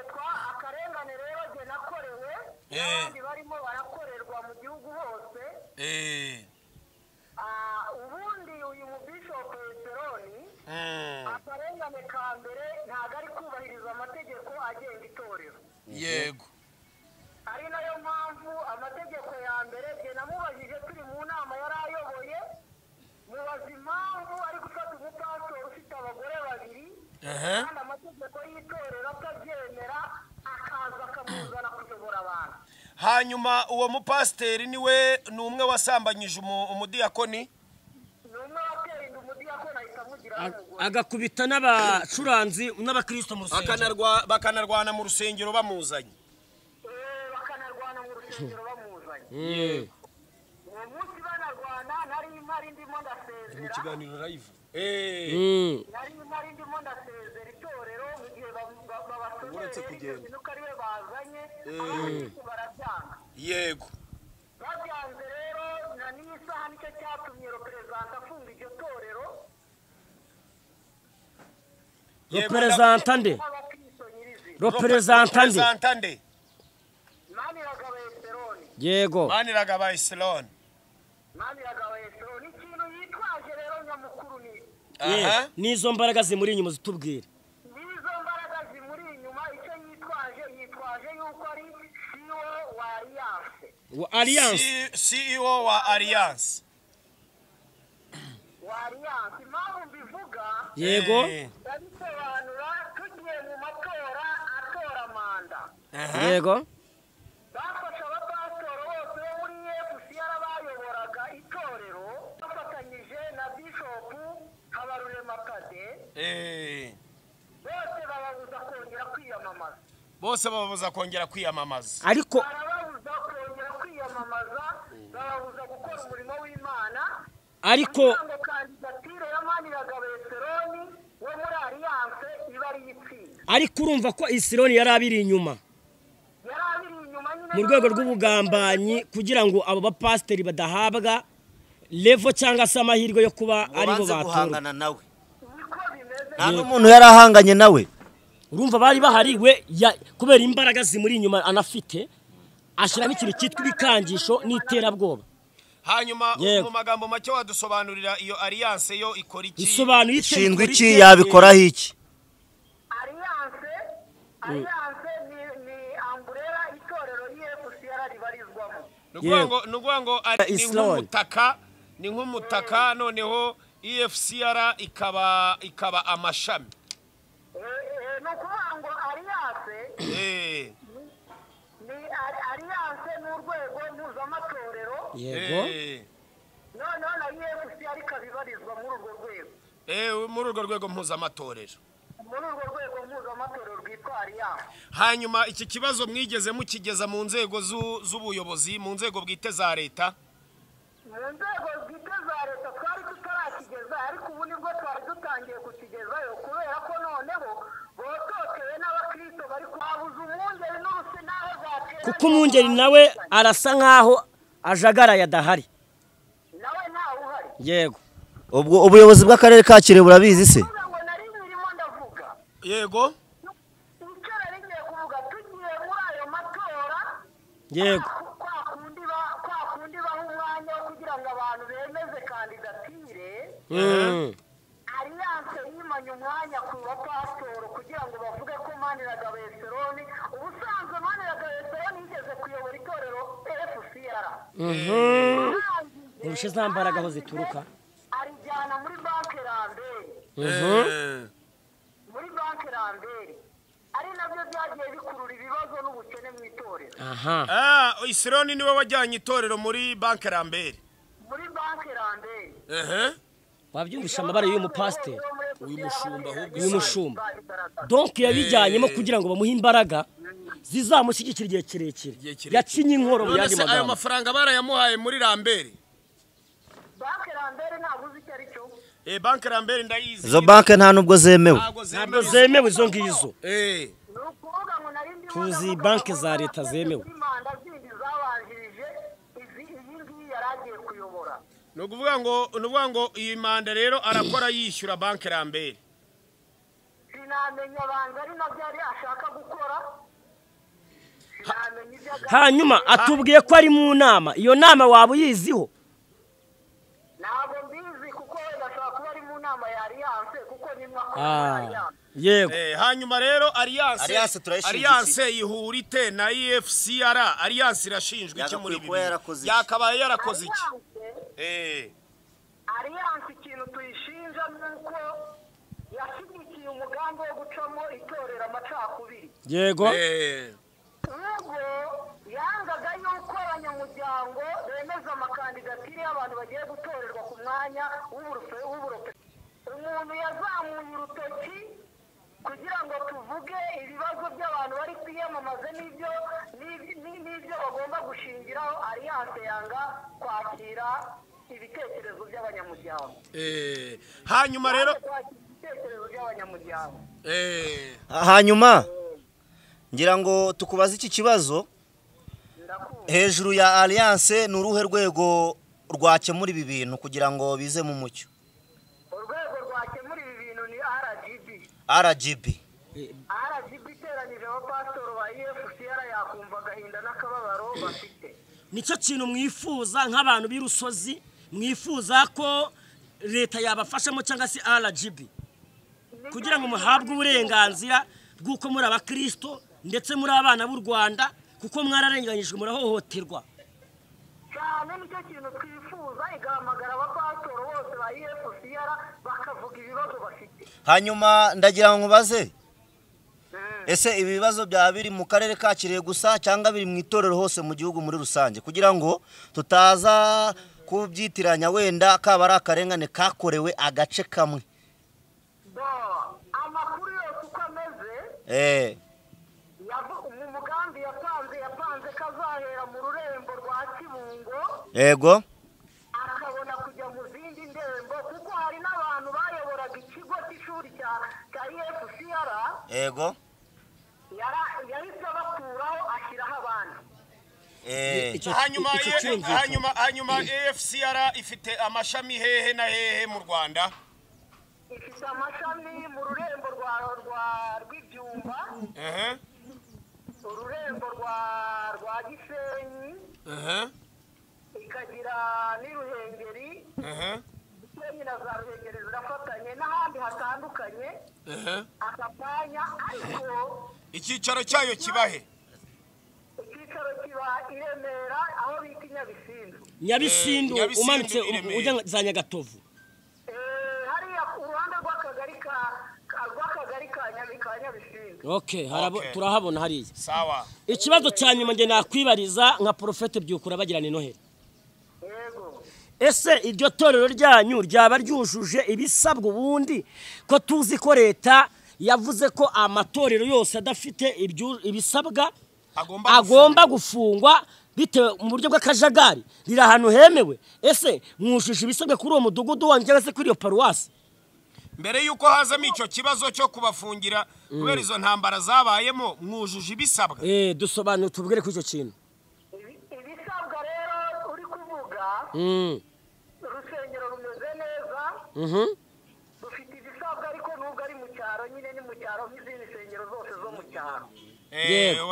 akarengane rero jye nakorewe n'abandi barimo barakorerwa mu gihugu hose. Ubundi uyu mu bishop Eseroni, akarengane ka mbere ntabwo ari kubahiriza amategeko agenga itorero. Yego. Ari nayo mpamvu amategeko ya mbere jye namubajije turi mu nama yari ayoboye, mubaza impamvu ari gufata umupasitori ufite abagore babiri kandi amategeko y'itorero atabyemera, akaza akamuzana kuyobora abantu. Hanyuma uwo mupasiteri niwe ni umwe wasambanyije umudiyakoni, ni umwe wateye inda umudiyakoni ahita amugira n'umugore, agakubita n'abacuranzi n'abakristo mu rusengero, bakanarwana mu rusengero bamuzanye. Bakanarwana mu rusengero bamuzanye. Uwo munsi banarwana nari mpari ndimo ndasezera mu kiganiro live. Nari mpari ndimo ndasezera itorero mu gihe babasomeye kugenda nuko ariwe bazanye, abakristo barabyanga. Yego. Babyanze rero na n'isaha nicyo cyatumye reperezanta afunga iryo torero. Reperezanta nde? Reperezanta nde? Maniragaba Eseroni. Yego. Maniragaba Eseroni. Maniragaba Eseroni ikintu yitwaje rero nyamukuru ni nizo mbaraga zimuri inyuma zitubwira. Nizo mbaraga zimuri inyuma, icyo yitwaje yuko ari CEO wa Alliance. Wa Alliance. CEO wa Alliance. Wa Alliance. Impamvu mbivuga. Yego. Ndabisobanura tugiye mu matora atora manda. Yego. Bafashe abapasitori bose bo muri EFCR bayoboraga itorero bafatanyije na Bishop Habarurema Kade. Bose bababuza kongera kwiyamamaza. Bose bababuza kongera kwiyamamaza. Ariko barababuza kongera kwiyamamaza, bababuza gukora umurimo w'Imana. Ariko ngo kandidatire ya Maniragaba Eseroni wo muri Alliance iba ari itsinda. Ariko urumva ko Eseroni yari abiri inyuma. Mu rwego rw'ubugambanyi kugira ngo abo bapasiteri badahabwa level cyangwa se amahirwe yo kuba aribo batorwa. Nawe nta n'umuntu yari ahanganye nawe. Urumva bari bahari we kubera imbaraga zimuri inyuma anafite, ashyiramo ikintu cyitwa ibikangisho n'iterabwoba. Hanyuma mu magambo make wadusobanurira iyo Alliance yo ikora iki? Isobanuye ishinzwe iki? Yabikoraho iki? Alliance ni umbrella itorero EFCR ribarizwamo. Nukuvuga ngo ni nk'umutaka noneho EFCR ikaba amashami. Nukuvuga ngo Alliance ni Alliance n'urwego mpuzamatorero. Yego. Noneho na EFCR ikaba ibarizwa muri urwo rwego. Muri urwo rwego mpuzamatorero. Muri urwo rwego mpuzamatorero rwitwa Alliance. Hanyuma iki kibazo mwigeze mukigeza mu nzego z'ubuyobozi, mu nzego bwite za leta? Mu nzego bwite za leta twari tutarakigeza, ariko ubu nibwo twari dutangiye kukigezayo, kubera ko noneho bototewe n'abakristo. Kuko umwungeri nawe arasa nkaho ajagaraye adahari. Nawe ntawe uhari. Yego. Ubwo ubuyobozi bw'akarere ka Kirehe burabizi se? Kuvuga ngo nari birimo ndavuga. Yego. Icyo nari ngiye kuvuga, tugiye muri ayo matora. Yego. Kwa kundi baha umwanya wo kugira ngo abantu bemeze kandidatire. Alliance yimanye umwanya ku bapasitoro kugira ngo bavuge ko Maniragaba Eseroni, ubusanzwe Maniragaba Eseroni yigeze kuyobora itorero FCR. Nkurushe za mbaraga aho zituruka. Arijyana muri banki Lambert. Muri banki Lambert. Ari nabyo byagiye bikurura ibibazo n'ubukene mu itorero. Aha. Eseroni niwe wajyanye itorero muri banki Lambert. Muri banki Lambert. Wabyumvisha amabara y'uyu mupasiteri, uyu mushumba ahubwo uyu mushumba. Donc yabijyanyemo kugira ngo bamuhe imbaraga zizamushyigikira igihe kirekire. Yacinye inkoro mu yandi magambo. Ayo mafaranga barayamuhaye muri Lambert. Banki Lambert ntabwo uzi icyo ari cyo. Banki Lambert ndayizi. Izo banki nta nubwo zemewe. Ntabwo zemewe izo ngizo. Tuzi banki za leta zemewe. Nukuvuga ngo iyi manda rero arakora yishyura banki Lambert. Sinamenya banza ari nabyo ari ashaka gukora. Hanyuma atubwiye ko ari mu nama, iyo nama waba uyiziho? Ntabwo mbizi kuko wenda ashobora kuba ari mu nama ya Alliance kuko nimwe akora Alliance. Yego. Hanyuma rero Alliance ihura ite na EFCR? Alliance irashinjwa iki muri ibi? Yakabaye yarakoze iki? Alliance ikintu tuyishinja nuko yashyigikiye umugambi wo gucamo itorero amacakubiri. Yego. Ubwo yangaga yuko abanyamuryango bemeza amakandidatire y'abantu bagiye gutorerwa ku mwanya w'uburope. Umuntu yazamuye urutoki kugira ngo tuvuge ibibazo by'abantu bari kwiyamamaza n'ibyo bagomba gushingiraho. Alliance yanga kwakira ibitekerezo by'abanyamuryango. Hanyuma rero ibitekerezo by'abanyamuryango. Hanyuma ngira ngo tukubaze iki kibazo. Hejuru ya Alliance ni uruhe rwego rwakemura ibi bintu kugira ngo bize mu mucyo? Urwego rwakemura ibi bintu ni RGB. RGB. RGB iteranyije abapasitoro ba EFCR yakumva agahinda n'akababaro bafite. Nicyo kintu mwifuza nk'abantu b'irusozi, mwifuza ko leta yabafashamo cyangwa se RGB kugira ngo muhabwe uburenganzira bw'uko muri abakristo ndetse muri abana b'u Rwanda, kuko mwararenganyijwe murahohoterwa cyane. Nicyo kintu twifuza, igahamagara abapasitoro bose ba EFCR bakavuga ibibazo bafite. Hanyuma ndagira ngo nkubaze, ese ibi bibazo byaba biri mu karere ka Kirehe gusa cyangwa biri mu itorero hose mu gihugu muri rusange, kugira ngo tutaza kubyitiranya wenda kaba ari akarengane kakorewe agace kamwe? Amakuru yose uko ameze, mu mugambi yapanze kazahera mu rurembo rwa Kibungo. Yego. Akabona kujya mu zindi ndembo, kuko hari n'abantu bayoboraga ikigo cy'ishuri cya EFCR. Yego. Yahise abakuraho ashyiraho abandi. Hanyuma EFCR ifite amashami hehe na hehe mu Rwanda? Ifite amashami mu rurembo rw'ibyumba, ururembo rwa Gisenyi, ikagira n'iruhengeri. Gisenyi na za Ruhengeri zirafatanye n'ahandi hatandukanye. Akapanya, ariko icyicaro cyayo kibahe? Icyicaro kiba i Remera aho bita Nyabisindu. Nyabisindu umanutse ujya za Nyagatovu. Hariya uruhande rw'akagari ka Nyabisindu. Okay, turahabona hariya. Sawa. Ikibazo cya nyuma nge nakwibariza nka Prophète Byukura bagirana Noheli. Yego. Ese iryo torero ryanyu ryaba ryujuje ibisabwa ubundi, ko tuzi ko leta yavuze ko amatorero yose adafite ibisabwa agomba gufungwa bitewe mu buryo bw'akajagari, riri ahantu hemewe? Ese mwujuje ibisabwa kuri uwo mudugudu wanyu cyangwa se kuri iyo paruwasi? Mbere yuko hazamo icyo kibazo cyo kubafungira kubera izo ntambara zabayemo, mwujuje ibisabwa? Dusobanure, tubwire kuri icyo kintu. Ibisabwa rero uri kuvuga, urusengero rumeze neza, rufite ibisabwa, ariko nubwo ari mu cyaro nyine, ni mu cyaro nk'izindi nsengero zose zo mu cyaro.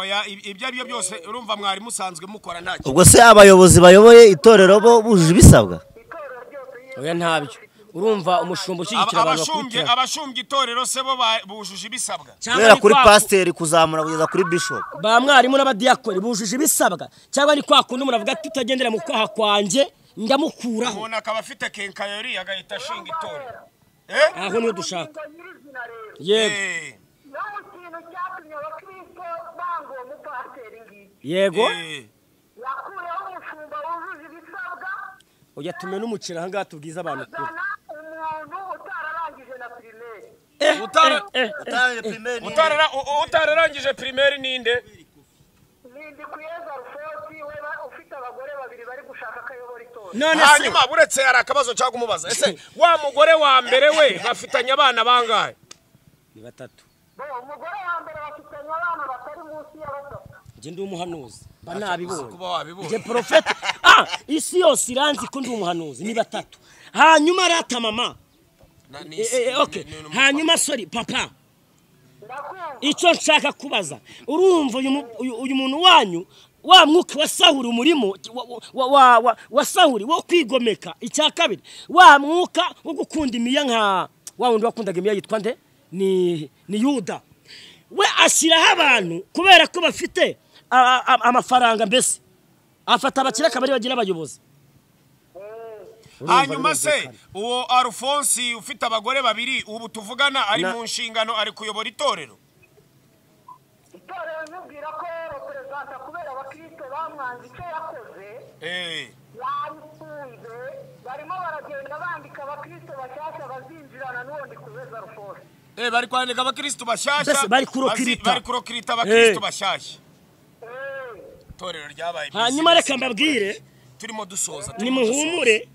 Oya, ibyo ari byo byose urumva mwari musanzwe mukora nta kintu. Ubwo se abayobozi bayoboye itorero bo bujuje ibisabwa? Itorero ryose iyo Oya, ntabyo. Urumva umushumba ushyigikira abantu Abashumbye bakubitira. Abashumbye itorero se bo bujuje ibisabwa? Cyangwa Guhera ni kuri pasiteri kuzamura kugeza kuri bishop. Ba mwarimu n'abadiyakoni bujuje ibisabwa, cyangwa ni kwa kundi umuntu avuga ati utagendera mu kwaha kwanjye ndamukuraho? Umuntu akaba afite kenkayori agahita ashinga itorero. Aho niho dushaka. Ingingo nyirizina rero, Yego. No mu kintu cyatumye abakristo banga uwo mupasiteri ngiki, Yego. Yakuyeho umushumba wujuje ibisabwa, Oya, tume n'umuceri ahangaha tubwize abantu ukuri. azana umuntu utararangije na primaire. Utararangije primaire ninde? Nindi kuyeza Rufosi, we ufite abagore babiri bari gushaka ko ayobora itorero. None se Hanyuma buretse, hari akabazo nshaka kumubaza. Ese wa mugore wa mbere we bafitanye abana bangahe? Ni batatu. Bo umugore wa mbere bafitanye abana batari munsi ya batatu. Njye ndi umuhanuzi, mba nabibonye. Kuba wabibonye. Njye porofeti, isi yose iranzi ko ndi umuhanuzi. Ni batatu. Hanyuma rata mama, okay, hanyuma sorry papa. Ndakumva. Icyo nshaka kubaza, urumva uyu muntu wanyu, wa mwuka wa Sahuri umurimo wa Sahuri wo kwigomeka, icya kabiri wa mwuka wo gukunda imiya, nka wa wundi wakundaga imiya yitwa nde? Ni Yuda. We ashyiraho abantu kubera ko bafite amafaranga, mbese afata abakire akaba ari bagira abayobozi. Hanyuma se uwo Alphonse ufite abagore babiri ubu tuvugana ari mu nshingano, ari kuyobora itorero? Itorero nkubwira ko reperezanta, kubera abakristo bamwanze icyo yakoze, yarifunze. Barimo baragenda bandika abakristo bashyashya bazinjirana n'uwo Ndikubeza Rufosi. Bari kwandika abakristo bashyashya. Mbese bari kurokirita. Bari kurokirita abakristo bashyashya. Itorero ryabaye Hanyuma business. reka mbabwire, Turimo dusoza, turimo dusoza. nimuhumure,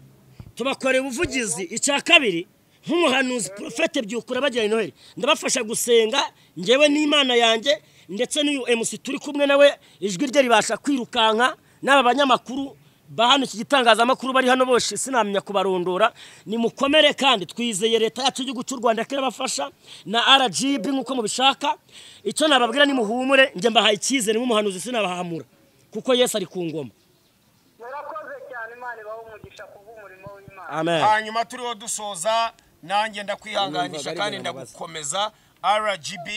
tubakorera ubuvugizi. Icya kabiri, nk'umuhanuzi porofete Byukura bagira Noheli, ndabafasha gusenga ngewe n'Imana yanjye, ndetse n'uyu MC turi kumwe nawe ijwi rye ribasha kwirukanka, n'aba banyamakuru ba hano, iki gitangazamakuru bari hano bose sinamenya kubarondora. Nimukomere, kandi twizeye leta yacu y'igihugu cy'u Rwanda ko irabafasha na RGB nk'uko mubishaka. Icyo nababwira, nimuhumure, njye mbahaye icyizere nk'umuhanuzi, sinabahamura kuko Yesu ari ku ngoma. Murakoze cyane, Imana ibahe umugisha kubw'umurimo w'Imana. Amen. Hanyuma turiho dusoza, nanjye ndakwihanganisha Numvaga ari kandi ibintu mbabaza. ndagukomeza. RGB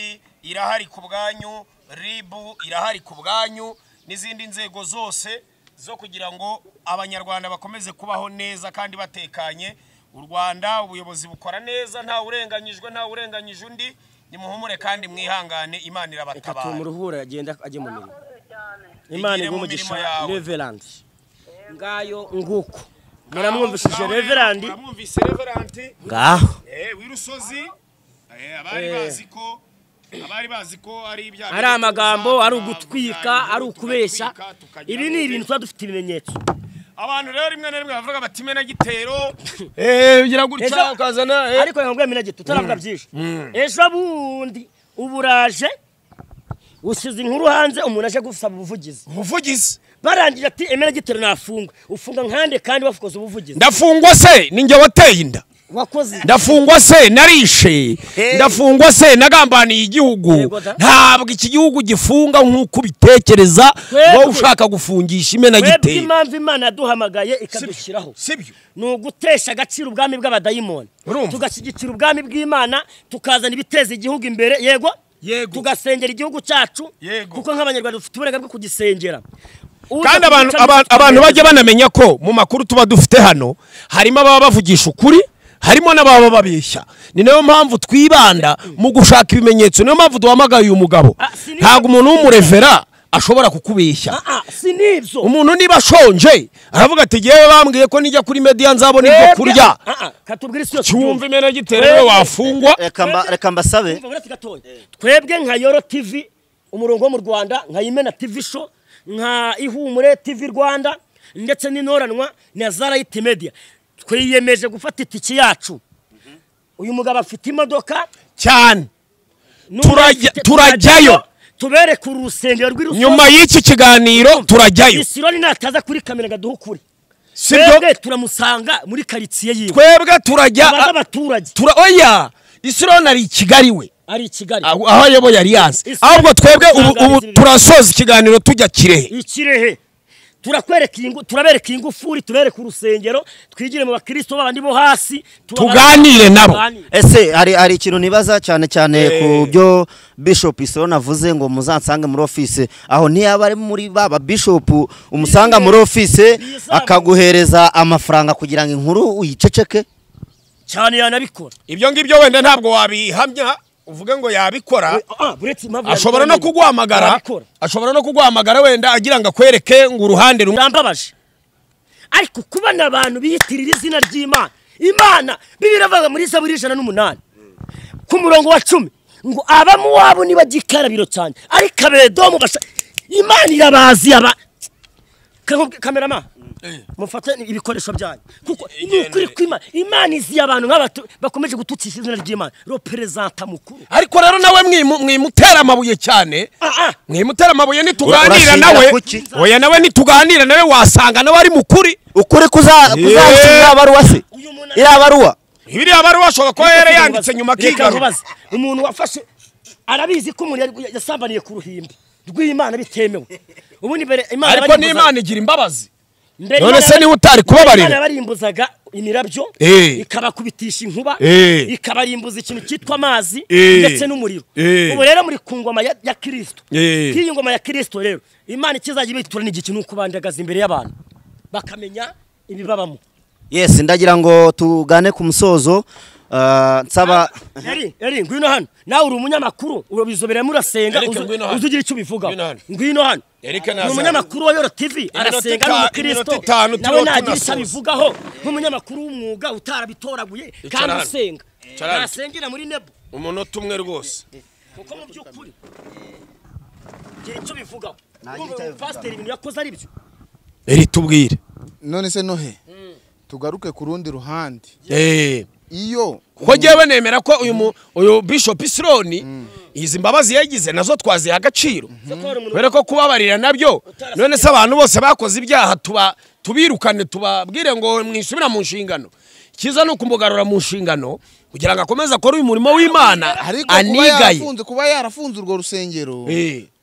irahari ku bwanyu, RIB irahari ku bwanyu, n'izindi nzego zose zo kugira ngo Abanyarwanda bakomeze kubaho neza kandi batekanye. U Rwanda ubuyobozi bukora neza, nta urenganyijwe, nta urenganyije undi. Nimuhumure kandi mwihangane, Imana Reka irabatabara. tumuruhure agenda ajye mu mirimo. Murakoze cyane. Imana Igire iguhe mu umugisha. mirimo yawe. Reverend, ngayo nguko, muramwumvishije Reverend. Muramwumvise Reverend. Ngaho. W'irusozi, abari bazi ko ari ibyaha Ari amagambo, ari ugutwika, tukavuga ari ukubeshya. tugatwika, tukagira Ibi ni ibintu tuba dufite ibimenyetso. Abantu rero rimwe na rimwe bavuga bati imenagitero ugira gutya ukazana Ariko reka nkubwire minagito, tutaravuga byinshi, ejo bundi uburaje usize inkuru hanze, umuntu aje gusaba ubuvugizi. Ubuvugizi. Barangije ati imenagitero nafungwa. Ufunga nkande kandi wafukoze ubuvugizi? Ndafungwa se ninjye wateye inda? Wakoze. Ndafungwa se narishe? Ndafungwa se nagambaniye igihugu? Yego da. Ntabwo iki gihugu gifunga nk'uko ubitekereza Twebwe- wowe ushaka gufungisha Twebwe imenagitero. impamvu Imana yaduhamagaye ikadushyiraho Sibyo? ni ugutesha agaciro ubwami bw'abadayimoni, Urumva? tugashyigikira ubwami bw'Imana, tukazana ibiteza igihugu imbere, yego. Yego. Tugasengera igihugu cyacu, Yego. kuko nk'Abanyarwanda dufite uburenganzira bwo kugisengera. Kandi abantu bajya banamenya ko mu makuru tuba dufite hano harimo ababa bavugisha ukuri, harimo n'ababa babeshya. Ni nayo mpamvu twibanda mu gushaka ibimenyetso, niyo mpamvu duhamagaye uyu mugabo. Ah, Ntabwo umuntu w'umurevera ashobora kukubeshya. Si n'ibyo. Umuntu niba ashonje aravuga ati yewe bambwiye ko nijya kuri media nzabona ibyo kurya. Katubwira isi yose Cyumva ibyumve. imenagitero we wafungwa. Reka mbasabe. Umva, uretse gatoya, twebwe nka Yoro TV, umurongo wo mu Rwanda, nka Imena TV Show, nka Ihumure TV Rwanda, ndetse n'Intoranwa na Zarayiti Media, twiyemeje gufata itiki yacu. Uyu mugabo afite imodoka cyane. Turajyayo tubereke urusengero rw'Irusozi nyuma y'iki kiganiro turajyayo. Isironi nataza kuri kamera ngo aduhe ukuri, sibyo? Turamusanga muri karitsiye yiwe, twebwe turajya abaturage. Oya, Isironi ari i Kigali, we ari i Kigali aho ayoboye Alliance. Ahubwo twebwe ubu turasoza ikiganiro tujya Kirehe. Ikirehe turakwereka ingu, turabereka ingufuri, tubereka urusengero, twigire mu bakristo babandi bo hasi tuganire nabo. Ese hari ikintu nibaza cyane cyane ku byo Bishop Isironi avuze ngo muzansange muri office, aho ntiyaba ari muri baba Bishop umusanga muri office akaguhereza amafaranga kugira ngo inkuru uyiceceke cyane, yanabikora ibyo ngibyo. Wenda ntabwo wabihamya uvuge ngo yabikora, ashobora no kuguhamagara, ashobora no kuguhamagara wenda agira ngo akwereke ngo uruhande rumwe. Birambabaje ariko kubona abantu biyitirira izina ry'Imana. Imana Bibiliya iravuga muri Zaburi 108 ku murongo wa 10 ngo abamuwabo nibagikarabiro cyane, ariko abedomu basha. Imana irabazi aba. Kamerama mufate ibikoresho byanyu, kuko ni ukuri kw'Imana. Imana izi abantu nk'abatu bakomeje gutukisha izina ry'Imana, representa mukuru. Ariko rero nawe mwimutera amabuye cyane, mwimutera amabuye nituganira nawe. Oya, nawe nituganira nawe wasanga nawe ari mukuri. Ukuri kuzahita baruwa se irabaruwa ibiri abaruwa ashobora kuba yari yanditse nyuma kigaruka. Umuntu wafashe arabizi ko umuntu yasambaniye ku ruhimbi rw'Imana bitemewe. Ubundi mbere Imana, ariko n'Imana igira imbabazi. None se niba utari kubabarira, Imana barimbuzaga imirabyo ikabakubitisha inkuba, ikabarimbuza ikintu cyitwa amazi ndetse n'umuriro. Ubu rero muri ku ngoma ya Kristo, k'iyi ngoma ya Kristo rero Imana ikizajya ibitura n'igiki nuko bandagaza imbere y'abantu bakamenya ibibabamo. Yes, ndagira ngo tugane ku musozo. Nsaba Eri ngwino hano, nawe uri umunyamakuru ubizoberamo urasenga, uzugira icyo ubivuga. Ngwino hano, ni umunyamakuru wa Yoro TV, arasenga n'umukristo, nawe nagira icyo abivugaho nk'umunyamakuru w'umwuga utarabitoraguye kandi usenga. Arasengera muri Nebo umunota umwe rwose, kuko mu by'ukuri gira icyo bivugaho. Pasiteri ibintu yakoze ari byo. Eri tubwire none se Nohe, tugaruke ku rundi ruhande. Iyo kuko jewe nemera ko uyu Bishop Isironi izi mbabazi yagize nazo twaziha agaciro, kubera ko kubabarira nabyo. None se abantu bose bakoze ibyaha tubirukane tubabwire ngo mwisubira mu nshingano? Ikiza ni ukumugarura mu nshingano kugira ngo akomeze akore uyu murimo w'Imana anigaye. Kuba yarafunze urwo rusengero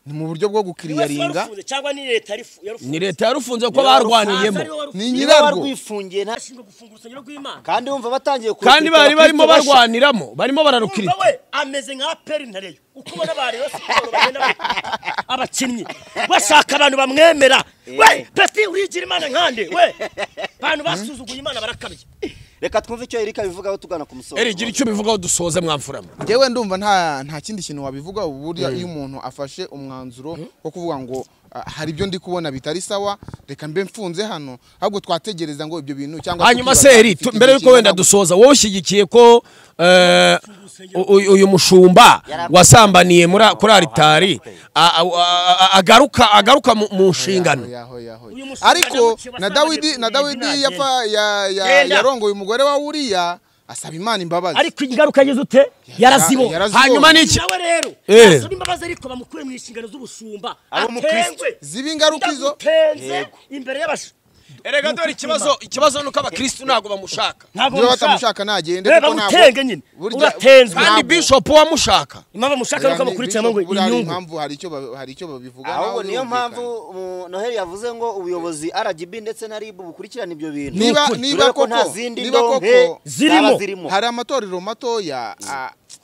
ni mu buryo bwo gukiriyaringa, cyangwa ni leta yarufunze? Ni leta yarufunze ko barwaniyemo, ni nyirarwo rwifungiye nta shingo gufunga urusengero rw'Imana. Kandi wumva batangiye kandi bari barimo barwaniramo, barimo bararukirita. We ameze nka Peri Ntareyo, uko ubona bari yose bagenda abakinnyi bashaka abantu bamwemera. We Peti urigira Imana nkande we, abantu basuzuguye Imana barakabye. Reka twumve icyo Erika bivugaho tugana ku musozo. Eri gira icyo bivugaho dusoze mwamfurama. Ngewe ndumva nta kindi kintu wabivuga. Uburyo iyo umuntu afashe umwanzuro wo kuvuga ngo hari ibyo ndi kubona bitari sawa, reka mbe mfunze hano, ahubwo twategereza ngo ibyo bintu cyangwa hanyuma se Eri mbere yuko wenda dusoza, wowe ushyigikiye ko uyu mushumba wasambaniye muri kuri alitari agaruka mu nshingano? Ariko na Dawidi yapfa yarongoye umugore wa Uriya asaba Imana imbabazi, ariko ingaruka yagize ute? Yarazibonye. Hanyuma niki nawe rero asaba imbabazi ariko bamukuye mu inshingano z'ubushumba, atengwe ziba ingaruka izo imbere y'abashu. Erega dore ikibazo nuko abakristo ntago bamushaka. Ntago batamushaka nagende kuko ntago nyine uratenzwe. Kandi Bishop wamushaka, impamvu mushaka nuko amukurikiramo ngo inyungu. Impamvu hari icyo babivuga. Ahubwo niyo mpamvu Noheli yavuze ngo ubuyobozi RGB ndetse na RIB bukurikirana ibyo bintu. Niba koko zirimo hari amatorero matoya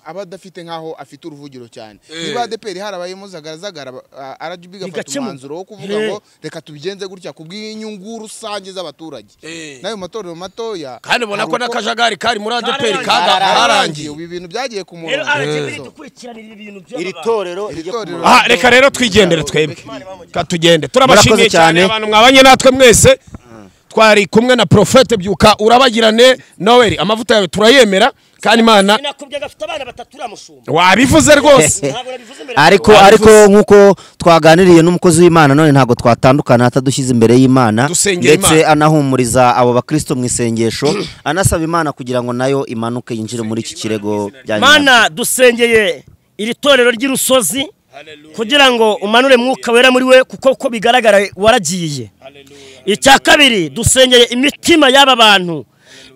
aba adafite nkaho afite uruvugiro cyane. Niba ADPR harabayemo zagaragara RGB gafata umwanzuro wo kuvuga ngo reka tubigenze gutya kubw'inyungu rusange z'abaturage, nayo matorero matoya. Kandi ubona ko n'akajagari kari muri ADPR karangiye, ibi bintu byagiye ku murongo. Iri torero reka rero twigendere twebwe, katugende. Turabashimiye cyane abantu mwabanye natwe mwese. Twari kumwe na Prophète Byuka Urabagirane Noel, amavuta yawe turayemera Kandi Imana Sinakubwiye gafite abana batatu uramushumba. Wabivuze rwose. Ntabwo nabivuze imbere. Ariko nkuko twaganiriye n'umukozi w'Imana none ntabwo twatandukana atadushyize imbere y'Imana, Dusengera ndetse Imana. anahumuriza abo bakristo mu isengesho, anasaba Imana kugira ngo nayo imanuke yinjire muri iki kirego bya nyuma. Mana, dusengeye iri torero ry'irusozi kugira ngo umanure mwuka wera muri we, kuko uko bigaragara waragiye. Icya kabiri, dusengeye imitima y'aba bantu,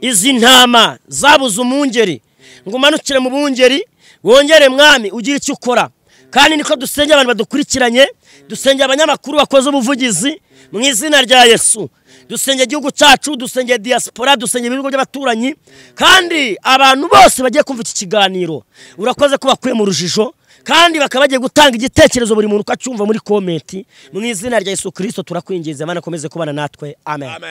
izi ntama zabuze umwungeri, ngo umanukire mu bungeri wongere mwami ugire icyo ukora. Kandi niko dusengeye abantu badukurikiranye, dusengeye abanyamakuru bakoze ubuvugizi mu izina rya Yesu, dusengeye igihugu cyacu, dusengeye diaspora, dusengeye ibihugu by'abaturanyi, kandi abantu bose bagiye kumva iki kiganiro urakoze ko bakuye mu rujijo, kandi bakaba bagiye gutanga igitekerezo buri muntu uko acyumva muri komenti. Mu izina rya Yesu Kristo turakwinginze, Imana akomeze kubana natwe, amen. Amen.